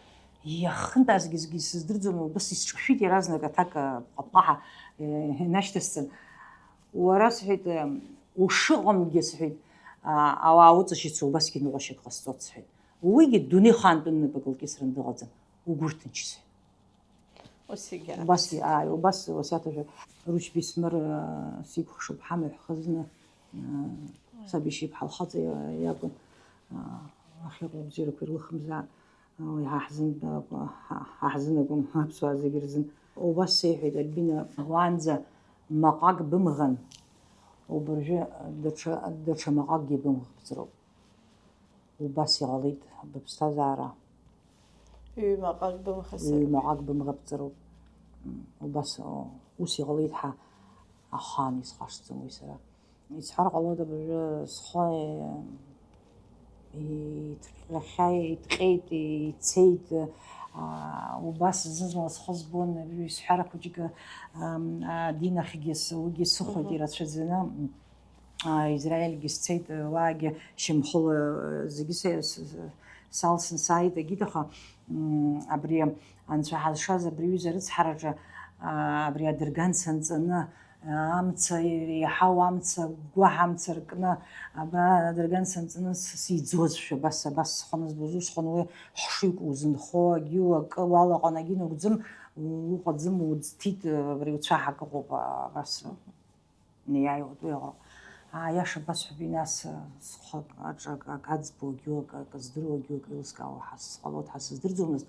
иахынтәаазгьы зегьы сыздырӡом, убас исҿашәеит иаразнак аҭак, а, ҟаԥҟаҳа, э, инашьҭасҵан. Уара, сҳәеит, э, ушыҟамгьы, сҳәеит, а, ауаа уҵашьыцу убасгьы ныҟәашьак ҟасҵоит, сҳәеит. Уигьы дунеихаантәын напык лкьысран дыҟаӡам, угәы рҭынч, сҳәеит. Ус егьа. Убас, ааи, убас уасиаҭ ажәа. Рушьбеи Смыр, аа, сикәыхшоуп, ҳамаҳә хазына, аа, саб ишьеиԥҳа лхаҵа иа-, иакәын, аа, ахьыҟоу абзиарақәа ирлыхымзаан, уи ҳа ҳзын-, ҳа, ҳа ҳзын акәым, аԥсуаа зегьы рзын. Убас сеиҳәеит, Альбина, уаанӡа маҟак бымӷан, убыржәы даҽа, даҽа маҟакгьы бымӷыԥҵроуп. Убас иҟалеит быԥсҭазаара. Ҩ-маҟак бымхасыргьы. Ҩ-маҟак бымӷаԥҵыроуп. М, убас, о, ус иҟалеит ҳәа ахаан исхашҭӡом уи сара. Исҳәар ҟалоит абыржәы схы, е, иҭҟьахьа, иҭҟьеит, ицеит, а, убас зны-зынла схы збон, абыржәы исҳәар хәыҷык, ам, адинахьгьы с-, уигьы сыхәеит Мгм. Ирацәаӡаны. Аа, Израильгьы сцеит, уаагьы шьамхыла, зегьы са-, с-, с-, салсны сааит, егьит, аха, м, абри анцәа ҳазшаз абри аҩыза арыцҳараҿы, аа, абри адырган санҵаны, аа, амца иреиҳау амца, гәгәаҳа амца ркны, абра адырган санҵаны с-, сиӡозшәа, абас, абас схы анызбоз усҟан уи хшыҩк узынхо, агьиу акы уалаҟан, агьи нагәӡым, уҟаӡым, уӡҭит, абри уцәаҳак ыҟоуп, абас. Иааиуеит уи аҟара. Аиаша басҳәап, нас, схы аҿы ак, ак аӡбо, агьу ак, ак здыруа, агьу ак еилыскаауа ҳа сҟалоит ҳәа сыздырӡомызт,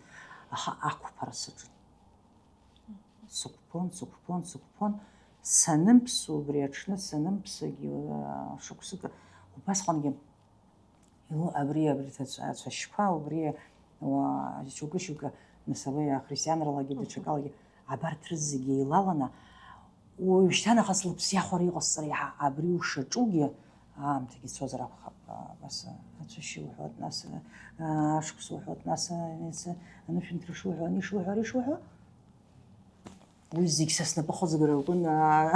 аха ақәԥара саҿын. Сықәԥон, сықәԥон, сықәԥон, санымԥсы убри аҽны, санымԥсыгьы, а, шықәсык убасҟангьы Илу-, абри, абри ацәа-, ацәашьқәа, убри, уа, шьоукы-шьоукы, нас, абри ахристианралагьы, Мгм. Даҽакалагьы, абарҭ рызегьы еилаланы, уажәшьҭа нахыс лыԥсы иахәар иҟасҵар иаҳа, абри ушаҿугьы, аамҭагьы цозар акәхап, а, абас, а, ацәашьы уҳәоит, нас, а, ашықәс уҳәоит, нас, а, анышәынҭра шуҳәо, ани шуҳәо, ари шуҳәо. Уи зегь са снапы ахыҵгара акәын, аа,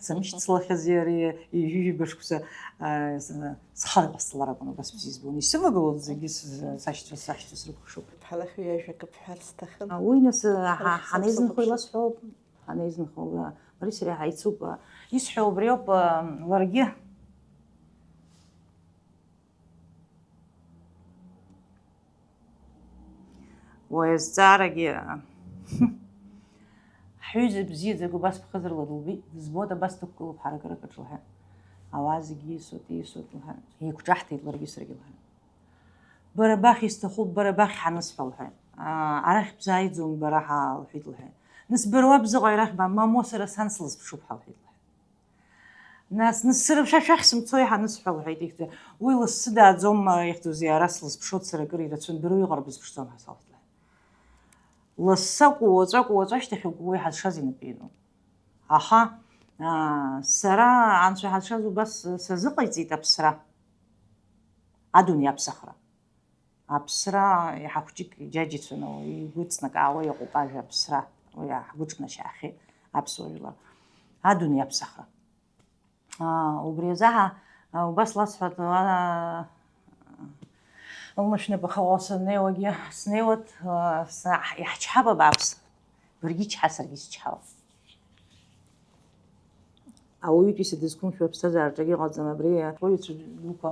самышьцылахьази ари ҩажәижәаба шықәса, аа, с-, схала иҟасҵалар акәын, убас бзиа избон. Исывагылон зегьы с-, сашьцәа, сашьцәа срыкәыхшоуп. Ҳалахьҩажәа акы бҳәар сҭахын. Уи нас, ҳа-, Рахь ҳанеизынхо сыԥсыԥ иласҳәоуп, ҳанеизынхо, ла-, Борис иаҳа ицуп, исҳәо убри ауп, ларгьы. Уи азҵаарагьы, ҳҩыза бзиаӡак убас ԥхыӡырла дылбеит, дызбоит, абас дықәгылоуп ҳаракырак аҿы лҳәан. Ауаа зегьы ииасуеит, ииасуеит лҳәан. Еиқәҿаҳҭит ларгьы саргьы лҳәан. Бара бахь исҭахуп, бара бахь ҳанысҳәа лҳәан. Аа, арахь бзааиӡом бара ҳа, лҳәеит лҳәан. Нас бара уа бзыҟаи арахь ба, мамоу сара сан слызԥшуп ҳәа лҳәеит лҳәан. Нас, нас сара шәа шәахь сымцо еиҳа анысҳәа, лҳәеит ихьӡы. Уи лассы дааӡом, ихьӡузеи, ара слызԥшуа сара акыр ирацәан, дара уиҟара бызԥшӡом ҳәа салҳәеит. Лассы акәу, уаҵәы акәу, уаҵәы ашьҭахь акәу, уи ҳазшаз инапы иануп. Аха, аа, сара анцәа ҳазшаз убас сазыҟаиҵеит аԥсра, адунеи аԥсахра. Аԥсра иаҳа хәҷык иџьаџьацәаны игәыҵнакаауа иҟоуп ажәа аԥсра, уи ҳгәыҿнашьаахьеит аԥсуа жәлар. Адунеи аԥсахра. Аа, убри азы ҳа, аа, убас ласҳәоит, аа, лмашьынапы хаҟо саннеиуагьы, снеиуеит, аа, са-, иаҳчҳап абааԥс, баргьы чҳа, саргьы счҳауа. Ауаҩытәыҩса дызқәымшәо аԥсҭазаараҿ акгьы ыҟаӡам, абри ашәҟәыҩҩцәа дуқәа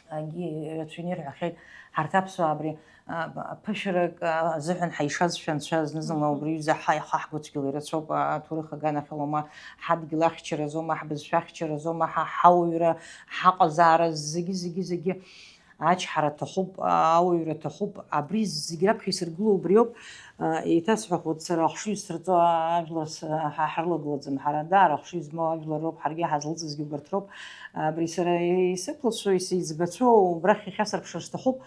акгьы ирацәаҩны ирҳәахьеит, ҳарҭ аԥсуаа абри, а, ԥышәарак, а, азыҳәан ҳаишазшәа анцәа зны-зынла убри аҩыза ҳа-, иахаҳго цәгьала ирацәоуп, а, аҭоурых аганахьала ма ҳадгьыл ахьчаразоу, ма ҳбызшәа ахьчаразоу, ма ҳа-, ҳауаҩра, ҳаҟазаара, зегьы, зегьы, зегьы ачҳара аҭахуп, а, ауаҩра аҭахуп, абри зегь раԥхьа исыргыло убриоуп. Еиҭасҳәахуеит, сара ахшыҩ сырҵо ажәлар с-, ҳа-, ҳрылагылаӡам, ҳара даара ахшыҩ змоу ажәлар роуп, ҳаргьы ҳазлыҵызгьы убарҭ роуп. Абри сара исықәлацәоу, исыӡбацәоу, убрахь иахьасырԥшыр сҭахуп,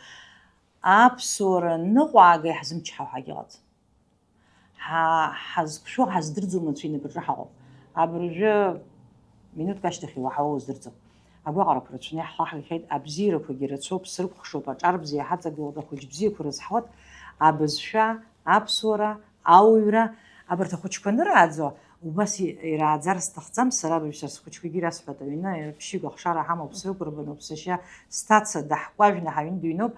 аԥсуара ныҟәаага иаҳзымчҳауа ҳагьыҟаӡам. Ҳа-, ҳазқәшәо ҳаздырӡом, анцәа инапаҿы ҳаҟоуп. Абыржәы минуҭк ашьҭахь иуаҳауа уздырӡом. Агәаҟрақәа рацәаны иаҳхаҳгахьеит, абзиарақәагьы рацәоуп, срыкәхшоуп, аҿар бзиа ҳаҵагылоуп, ахәыҷ бзиақәа рызҳауеит, абызшәа, аԥсуара, ауаҩра, абарҭ ахәыҷқәа анырааӡо, убас и-, ирааӡар сҭахӡам, сара абыржә са схәыҷқәагьы ирасҳәоит, аҩны ԥшьҩык ахшара ҳамоуп, срыкәырбаноуп, сашьа, сҭаца даҳкәажәны ҳаҩны дыҩноуп,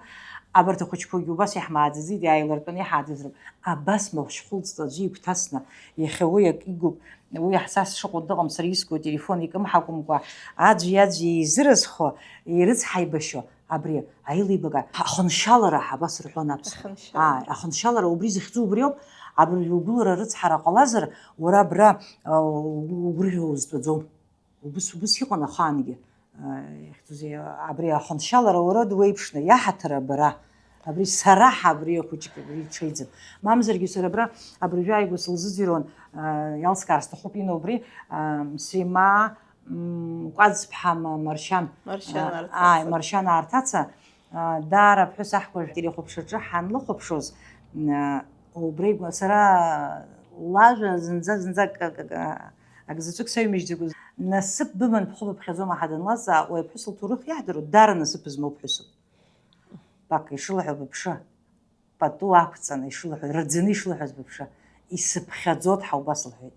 абарҭ ахәыҷқәагьы убас иаҳмааӡаӡеит, иааилартәаны иҳааӡазароуп. Абас махә шьхәылҵ аӡәы игәҭасны, иахьа уи акы игуп, уи ҳсас шыҟоу дыҟам, сара искуа ателефон икымҳакәымкәа, аӡәи-аӡәи еизыразхо, ирыцҳаибашьо, абри аилибакааҩ, ахыншьалара ҳәа абас рҳәон аԥсуаа. Ахыншьалара. Ааи, ахыншьалара убри зыхьӡу убриоуп, абыржәы угәылара рыцҳара ҟалазар, уара абра, а, угәырӷьо узтәаӡом. Убыс, убыс иҟан ахаангьы, а, ихьӡузеи, абри ахыншьалара уара дуеиԥшны, иаҳаҭыр абара. Абри сара ҳа, абри ахәыҷык, абри иҽеиӡам. Мамзаргьы сара абра абыржәы ааигәа сылзыӡырҩуан, а, иалскаар сҭахуп, Инна, убри, а, Сима, м, Кәаӡԥҳа ма-, Маршьан. Маршьан А, Арҭаца. Ааи, Маршьан Арҭаца, а, даара аԥҳәыс аҳкәажә телехәаԥшраҿы ҳанлыхәаԥшуаз, м, а, убри гәа-, сара лажәа зынӡа, зынӡа к-, к-, к-, ак заҵәык саҩмыжьӡакәа, насыԥ быман бхы быԥхьаӡома ҳәа данлазҵаа, уи аԥҳәыс лҭоурых иаҳдыруа, даара насыԥ змоу ԥҳәысуп. Бак ишылҳәо быԥшы. Пату ақәҵаны ишылҳәаз, раӡаны ишылҳәаз быԥшы, исыԥхьаӡоит ҳәа убас лҳәеит.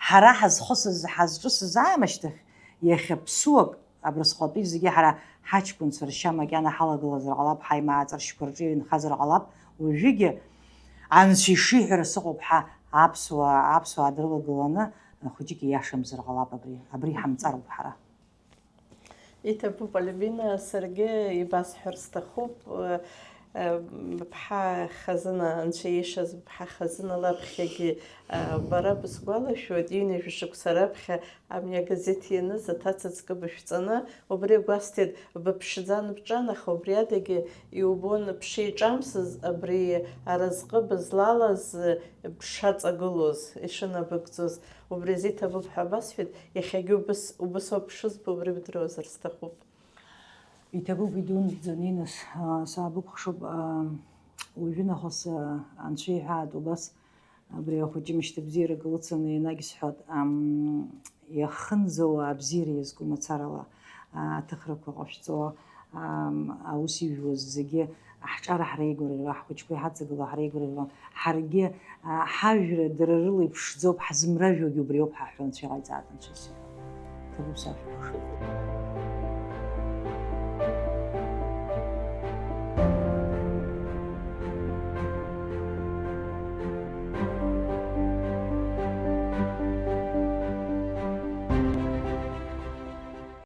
Ҳара ҳазхысыз, ҳазҿысыз аамышьҭахь, иахьа ԥсуак, абрысҟатәи зегьы ҳара ҳаҷкәынцәа ршьа макьана ҳалагылазар ҟалап, ҳаимааҵаршьқәа рҿы иҩнхазар ҟалап, уажәыгьы Анцәа ишиҳәара сыҟоуп ҳәа аԥсуаа, аԥсуаа дрылагыланы, хәыҷык ииашамзар ҟалап абри, абри ҳамҵароуп ҳара. Иҭабуп, Альбина, саргьы ибасҳәар сҭахуп, э, э, быԥҳа хазына, анцәа иишаз быԥҳа хазына лаԥхьагьы, э, бара бысгәалашәоит, ҩынҩажәа шықәса раԥхьа абни агазеҭ ианыз аҭаца ҵкы бышәҵаны, убри гәасҭеит, быԥшӡан бҿан, аха убри адагьы иубон бшеиҿамсыз, абри аразҟы бызлалаз, бшаҵагылоз, ишынабыгӡоз. Убри азы иҭабуп ҳәа басҳәеит, иахьагьы убыс, убыс ауп шызбо, убри бдыруазар сҭахуп. Иҭабуп, идуӡӡан, Инас, аа, саабыкәхшоуп, аа, уажәы нахыс, аа, анцәа иҳәаат убас, абри ахәыҷы мышьҭабзиарак лыцаны ианагь сҳәоит, ам, иахынӡауа абзиара иазку мацарала, аа, аҭыхрақәа ҟашәҵо, ам, аус ижәуаз зегьы ҳҿар ҳреигәырӷьо, ҳхәыҷқәа иҳаҵагыло ҳреигәырӷьо, ҳаргьы, а, ҳажәра дара рыла иԥшӡоуп, ҳзымражәуагь убриоуп ҳәа ҳҳәо, Анцәа иҟаиҵааит, Анцәа исҳәо. Ҭабуп, сашәыԥхшоуп.